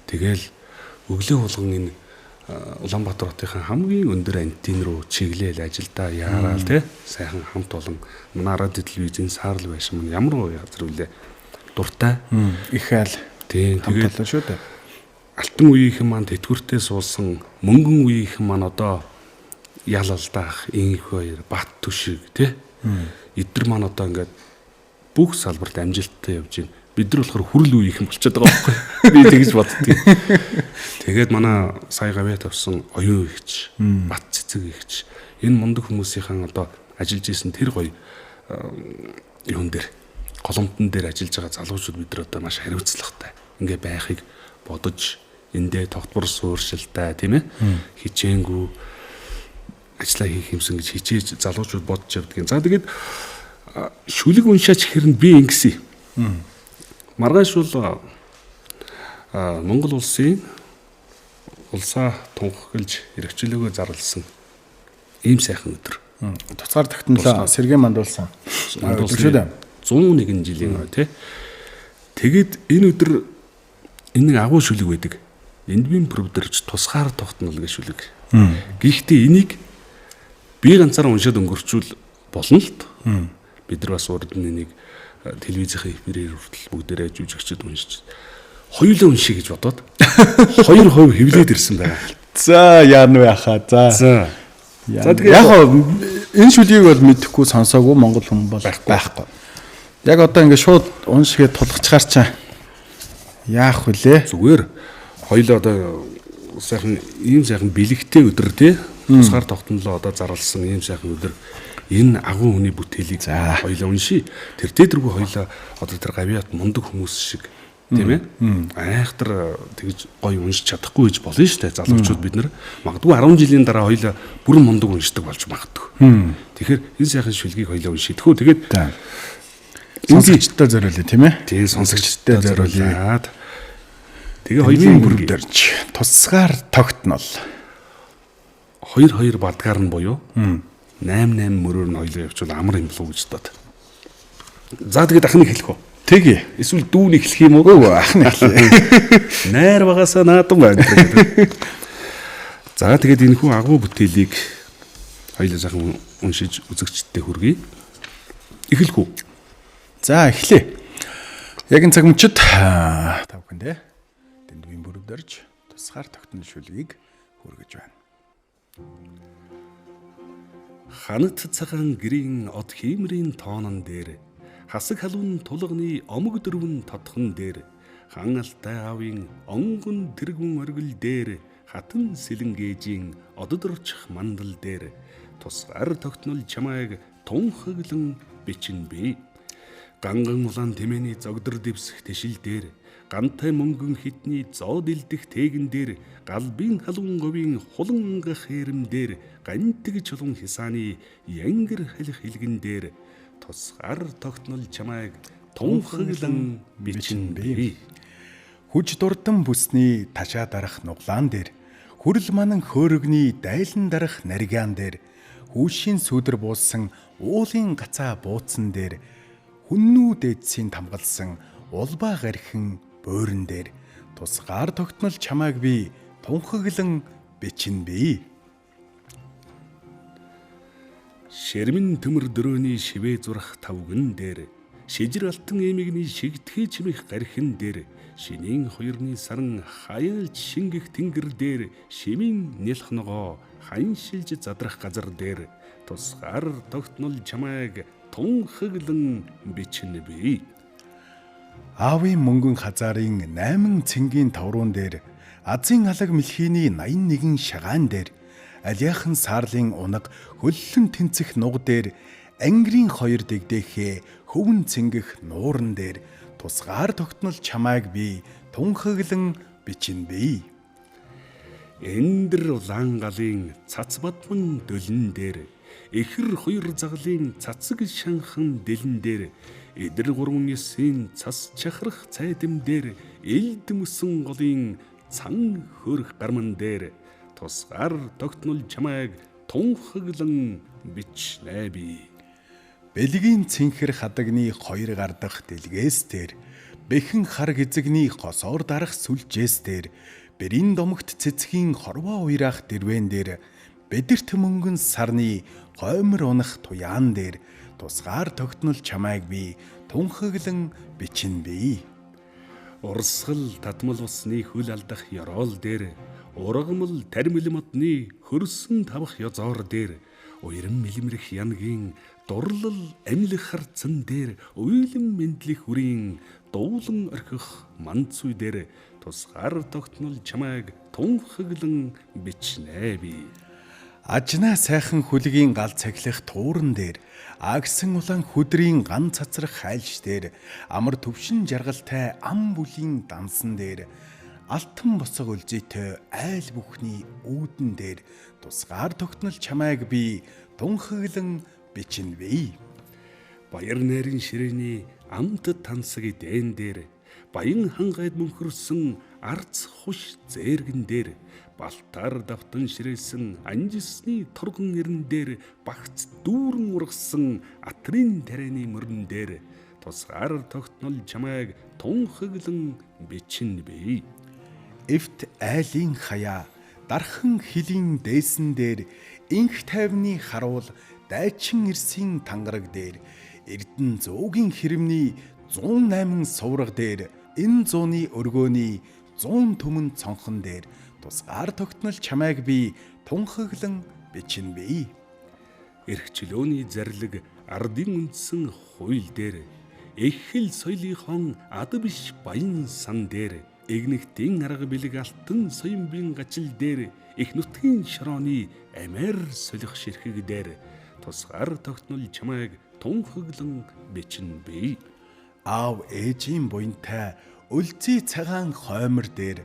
Тэгэл өглөө болгон энэ Улаанбаатар хотынхаа хамгийн өндөр антин руу чиглээл ажилдаа яараал те сайхан хамт олон манай радио телевизийн саарл байшин мань ямар гоё газар үлээ дуртай. Их айл. Тийм тэгээд шүү дээ. Алтан үеийнхэн маань тэтгэвртээ суусан мөнгөн үеийнхэн маань одоо ял алдаах, инх хоёр, бат түшиг тий. Эдгэр маань одоо ингээд бүх салбарт амжилттай явж байна. Бид нар болохоор хүрэл үеийнхэн болчиход байгаа байхгүй. Би тэгж боддгийг. Тэгээд манай сая гавьяа тавьсан оюун ихч, бат цэцэг ихч энэ мундаг хүмүүсийнхэн одоо ажиллаж исэн тэр гоё юун дээр голомтон дээр ажиллаж байгаа залуучууд бид нар одоо маш хариуцлагатай ингээ байхыг бодож эндээ тогтвор сууршилтай тийм ээ хичээнгүй ажиллаа хийх юмсан гэж хичээж залуучууд бодож явдгийн. За тэгээд шүлэг уншаач хэрнэ би ингэсэн. Маргааш бол Монгол улсын улсаа тунхаглаж эрхчлөөгөө зарласан ийм сайхан өдөр. Туцгаар тогтнолоо Сэргээ мандуулсан. Өдөр шүү дээ. 101 жилийн ой тий. Тэгээд энэ өдөр энэ нэг агуу шүлэг байдаг. Эндвийн пүрвдэрч тусгаар тогтнол гэж шүлэг. Гэхдээ энийг би ганцаараа уншаад өнгөрчүүл болно л т. Бид нар бас урд нь энийг телевизийн эфирээр хүртэл бүгдээрээ жүжигчд уншиж хоёулаа уншия гэж бодоод 2% хэвлээд ирсэн байгаа. За яана вэ хаа. За. За. За тэгээд яг энэ шүлгийг бол мэдэхгүй сонсоогүй монгол хүн бол байхгүй. Яг одоо ингээд шууд уншихэд тулгачгаар чаа яах вүлээ? Зүгээр хоёулаа одоо сайхан ийм сайхан бэлэгтэй өдөр тий тусгаар тогтнолоо одоо зарласан ийм сайхан өдөр энэ агуу хүний бүтээлийг хоёулаа уншия. Тэр тэргүй хоёулаа одоо тэр гавьяат мундаг хүмүүс шиг тийм ээ айхтар тэгж гоё уншиж чадахгүй гэж болно шүү дээ. Залуучууд бид нар магадгүй 10 жилийн дараа хоёулаа бүрэн мундаг уншдаг болж магадгүй. Тэгэхээр энэ сайхан шүлгийг хоёулаа уншия. Тэхүү тэгээд Сонсогчдод зориулъя, тийм ээ? Тийм, сонсогчдод зориулаад. Тэгээ хоёулын бүрв дөрж тусгаар тогтнол. 2-2 бадгаар нь буюу 8-8 мөрөөр нь хоёулаа явуул амар юм болов гэж бодоод. За тэгээд ахныг хэлэх үү? Тэгье. Эсвэл дүүнийг хэлэх юм уу? Үгүй, ахныг хэлье. Найр багасаа наадам байна гэдэг. За тэгээд энэхүү агуу бүтээлийг хоёулаа сайхан уншиж үзэгчдэд хүргэе. Эхлэх үү? За эхлэе. Яг энэ цаг мөчид та бүхэндээ Дэндүүгийн бүрв дөрж тусгаар тогтнол шүлгийг хүргэж байна. Ханат цагаан гэрийн од хиймрийн тоонон дээр хасаг халуун тулганы омог дөрвөн тодхон дээр хан алтай аавын онгон тэргүн оргил дээр хатан сэлэнгээжийн одод орчих мандал дээр тусгаар тогтнол чамайг тунхаглан бичин би. Ганган улаан тэмээний зогдор дэвсэх тэшил дээр гантай мөнгөн хитний зоод илдэх тээгэн дээр галбын халуун говийн хулан ангах хэрэм дээр гантэг чулуун хисааны янгэр халих хилгэн дээр тусгаар тогтнол чамайг тунхаглан бичин би. Хүж дурдан бүсний ташаа дарах нуглаан дээр хүрэл манан хөөрөгний дайлан дарах нариган дээр хүүшийн сүдэр буусан уулын гацаа бууцсан дээр хүннүү дээдсийн тамгалсан улбаа гарихэн буурин дээр тусгаар тогтнол чамайг би тунхаглан бичин би. Шэрмэн төмөр дөрөөний шивээ зурах тавган дээр шижир алтан эмигний шигтгэе чимэх гарихэн дээр шинийн хоёрны саран хаяалж шингэх тэнгэр дээр шимийн нялх ногоо ханшилж задрах газар дээр тусгаар тогтнол чамайг тунхаглан бичин би. Аавын мөнгөн хазаарын 8 цэнгийн тавруун дээр азийн алаг мэлхийний 81 шагаан дээр алиахан саарлын унаг хөллөн тэнцэх нуг дээр ангирын хоёр дэгдэхээ хөвөн цэнгэх нууран дээр тусгаар тогтнол чамайг би тунхаглан бичин би. Эндэр улаан галын цац бадман дөлн дээр эхэр хоёр заглын цацаг шанхан дэлэн дээр эдэр 3-9-ийн цас чахрах цайдам дээр элд мөсөн голын цан хөрх гарман дээр тусгаар тогтнол чамайг тунхаглан бичнэ би. Бэлгийн цэнхэр хадагны хоёр гардах дэлгээс дээр бэхэн хар гизэгний хосоор дарах сүлжээс дээр бэрийн домогт цэцгийн хорвоо уйраах дэрвэн дээр бэдэрт мөнгөн сарны гоймор унах туяан дээр тусгаар тогтнол чамайг би тунхаглан бичин би. Урсгал татмал усны хөл алдах ёроол дээр ургамал тармил модны хөрсөн тавах ёзоор дээр уяран мэлмэрх янгийн дурлал амьлах харцан дээр уйлан мэдлэх үрийн дуулан орхих манцуй дээр тусгаар тогтнол чамайг тунхаглан бичнэ би. Ажнаа сайхан хүлгийн гал цахилах тууран дээр агсан улаан хүдрийн ган цацрах хайлш дээр амар төвшин жаргалтай ам бүлийн дансан дээр алтан босго үлзийтэй айл бүхний үүдэн дээр тусгаар тогтнол чамайг би тунхаглан бичин би. Баяр найрын ширээний амт тансаг дэн дээр баян хангайд мөнхөрсөн арц хуш зээргэн дээр балтаар давтан ширээсэн анжисны торгон эрен дээр багц дүүрэн ургасан атрын тарианы мөрөн дээр тусгаар тогтнол чамайг тунхаглан бичин би. Эвт айлын хаяа дархан хилийн дээсэн дээр инх тайвны харуул дайчин эрсийн тангараг дээр эрдэн зуугийн хэрэмний 108 сувраг дээр энэ зууны өргөөний 100 түмэн цонхон дээр тусгаар тогтнол чамайг би тунхаглан бичин би. Эрх чөлөөний зарлиг ардын үндсэн хууль дээр эхэл соёлынхон ад биш баян сан дээр эгнэгтийн арга бэлэг алтан соёмбын гачил дээр их нутгийн шорооны амиар солих ширхэг дээр тусгаар тогтнол чамайг тунхаглан бичин би. Аав ээжийн буянтай өлзий цагаан хоймор дээр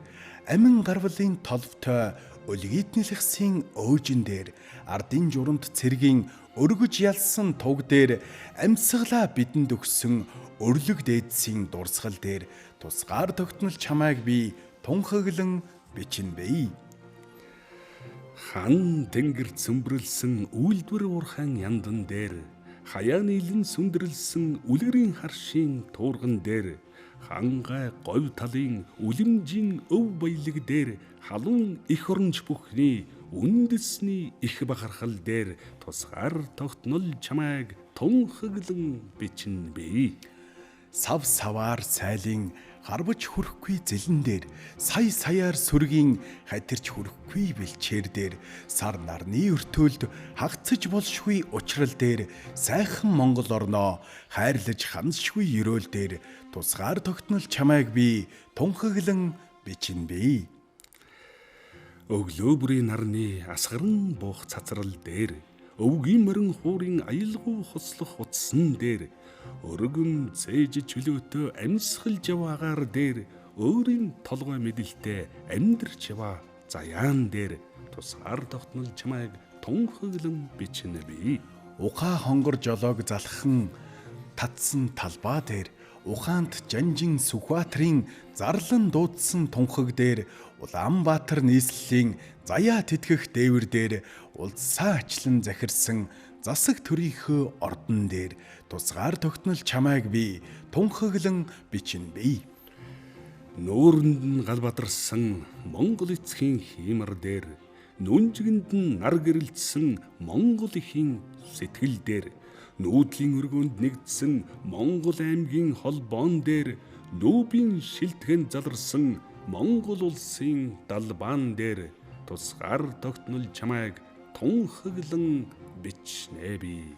амин гарвлын толбтой Өлгийт нэлхсийн өөжин дээр ардын журамт цэргийн өргөж ялсан туг дээр амьсгалаа бидэнд өгсөн өрлөг дээдсийн дурсгал дээр тусгаар тогтнол чамайг би тунхаглан бичнэ бий. Хан тэнгэрт сүмбэрлсэн үйлдвэр уурхайн яндан дээр хаяа нийлэн сүндэрлсэн үлгэрийн харшийн туурган дээр хангай говь талын үлэмжийн өв баялаг дээр халуун эх оронч бүхний үндэсний их бахархал дээр тусгаар тогтнол чамайг тунхаглан бичнэ бий. Сав саваар сайлын харваж хүрэхгүй зэлэн дээр сая саяар сүргийн хатирч хүрэхгүй бэлчээр дээр сар нарны өртөөлд хагцаж болшгүй учрал дээр сайхан Монгол орноо хайрлаж хансшгүй ерөөл дээр тусгаар тогтнол чамайг би тунхаглан бичнэ бий. Өглөө бүрийн нарны асгаран буух цацрал дээр өвгийн морин хуурын аялгау хослох утсан дээр өргөн цээж чөлөөтөө амьсгалж яваагаар дээр өөрийн толгой мэдэлтэй амьдрч яваа заяан дээр тусгаар тогтнол чамайг тунхаглан бичнэ бий. Ухаа хонгор жолоог залхан татсан талбай дээр ухаант Жанжин Сүхбаатарын зарлан дуудсан тунхаг дээр Улаанбаатар нийслэлийн заяа тэтгэх дээвэр дээр улсаа ачлан захирсан засаг төрийнхөө ордон дээр тусгаар тогтнол чамайг би тунхаглан бичнэ бий. Нүүрэнд нь гал бадарсан Монгол эцгийн хиймар дээр нүнжигэнд нь нар гэрэлтсэн Монгол ихийн сэтгэл дээр нүүдлийн өргөөнд нэгдсэн Монгол аймгийн холбоон дээр нүүбийн шилтгэн заларсан Монгол улсын далбаан дээр тусгаар тогтнол чамайг тунхаглан бичнэ бий.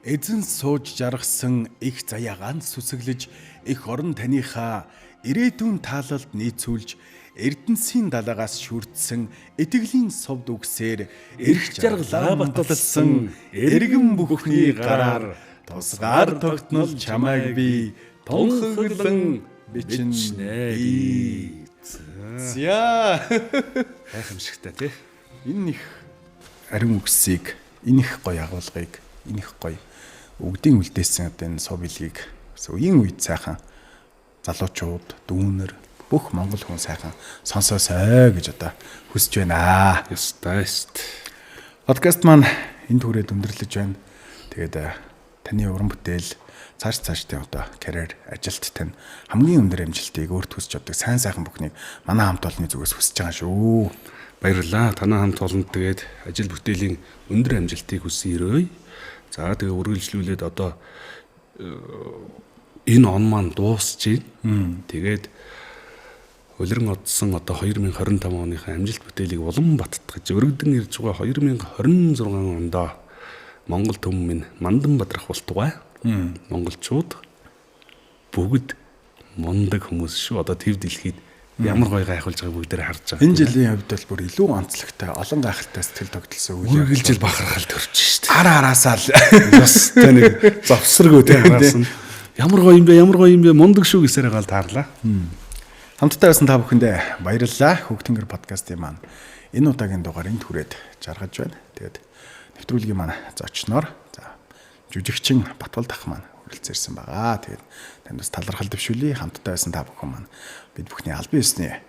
Эзэн сууж жаргасан их заяа ганц сүсэглэж эх орон таныхаа ирээдүйн таалалд нийцүүлж Эрдэнсийн далаагаас шүрдсэн итгэлийн сувд үгсээр эрх жаргалаа баталсан эргэн бүхний гараар тусгаар тогтнол чамайг би тунхаглан бичнэ бий. За гайхамшигтай тий. Энэ их ариун үгсийг, энэ их гоё агуулгыг, энэ их гоё өгдийн үлдээсэн одоо энэ сувг билгийг үеийн үед сайхан залуучууд, дүүнер бүх монгол хүн сайхан сонсоосой гэж одоо хүсэж байна. Ёстой шүү. Подкаст маань энэ түрээд өндөрлөж байна. Тэгээд таны уран бүтээл цааш цаашдын одоо карьер ажилт тань хамгийн өндөр амжилтыг өөрт хүсэж авдаг сайн сайхан бүхнийг манай хамт олонны зүгээс хүсэж байгаа шүү. Баярлалаа. Танай хамт олонд тэгээд ажил бүтээлийн өндөр амжилтыг хүсье өрөөе. За тэгээ үргэлжлүүлээд одоо энэ он маань дуусч байна. Тэгээд улиран одсон одоо 2025 оныхаа амжилт бүтээлийг улам баттгаж өргөдөн ирж байгаа 2026 ондоо Монгол түмэн минь мандан бадрах болтугай. Монголчууд бүгд мундаг хүмүүс шүү. Одоо төв дэлхийд ямар гоё гайхуулж байгааг бүгдээр харж байгаа. Энэ жилийн хувьд бол бүр илүү онцлогтой, олон гайхалтай сэтгэл тогтолсон үйл үргэлжил бахархал төрж шít. Ар араасаа л ёстой нэг зовсргүй те араас нь ямар гоё юм бэ, ямар гоё юм бэ, мундаг шүү гэсээр гал таарлаа. Хамтдаа байсан та бүхэндээ баярлалаа. Хөгтөнгөр подкастын маань энэ удаагийн дугаар энд хүрээд жаргаж байна. Тэгээд нэвтрүүлгийн маань зочноор за жүжигчин Батбал дах маань хүрэлцээрсэн байгаа. Тэгээд танд бас талархал дэвшүүлье. Хамтдаа байсан та бүхэн маань бид бүхний албан ёсны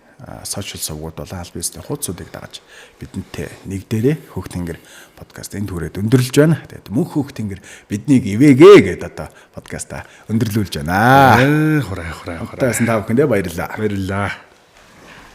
сошиал сувгууд болон албан ёсны хуудсуудыг дагаж бидэнтэй нэг дээрээ Хөгтөнгөр подкаст энд хүрээд өндөрлөж байна. Тэгээд мөнх Хөгтөнгөр биднийг ивэгээ гэдээ одоо подкаста өндөрлүүлж байна. Хурай хурай. Хамтдаа байсан та бүхэндээ баярлалаа. Баярлалаа.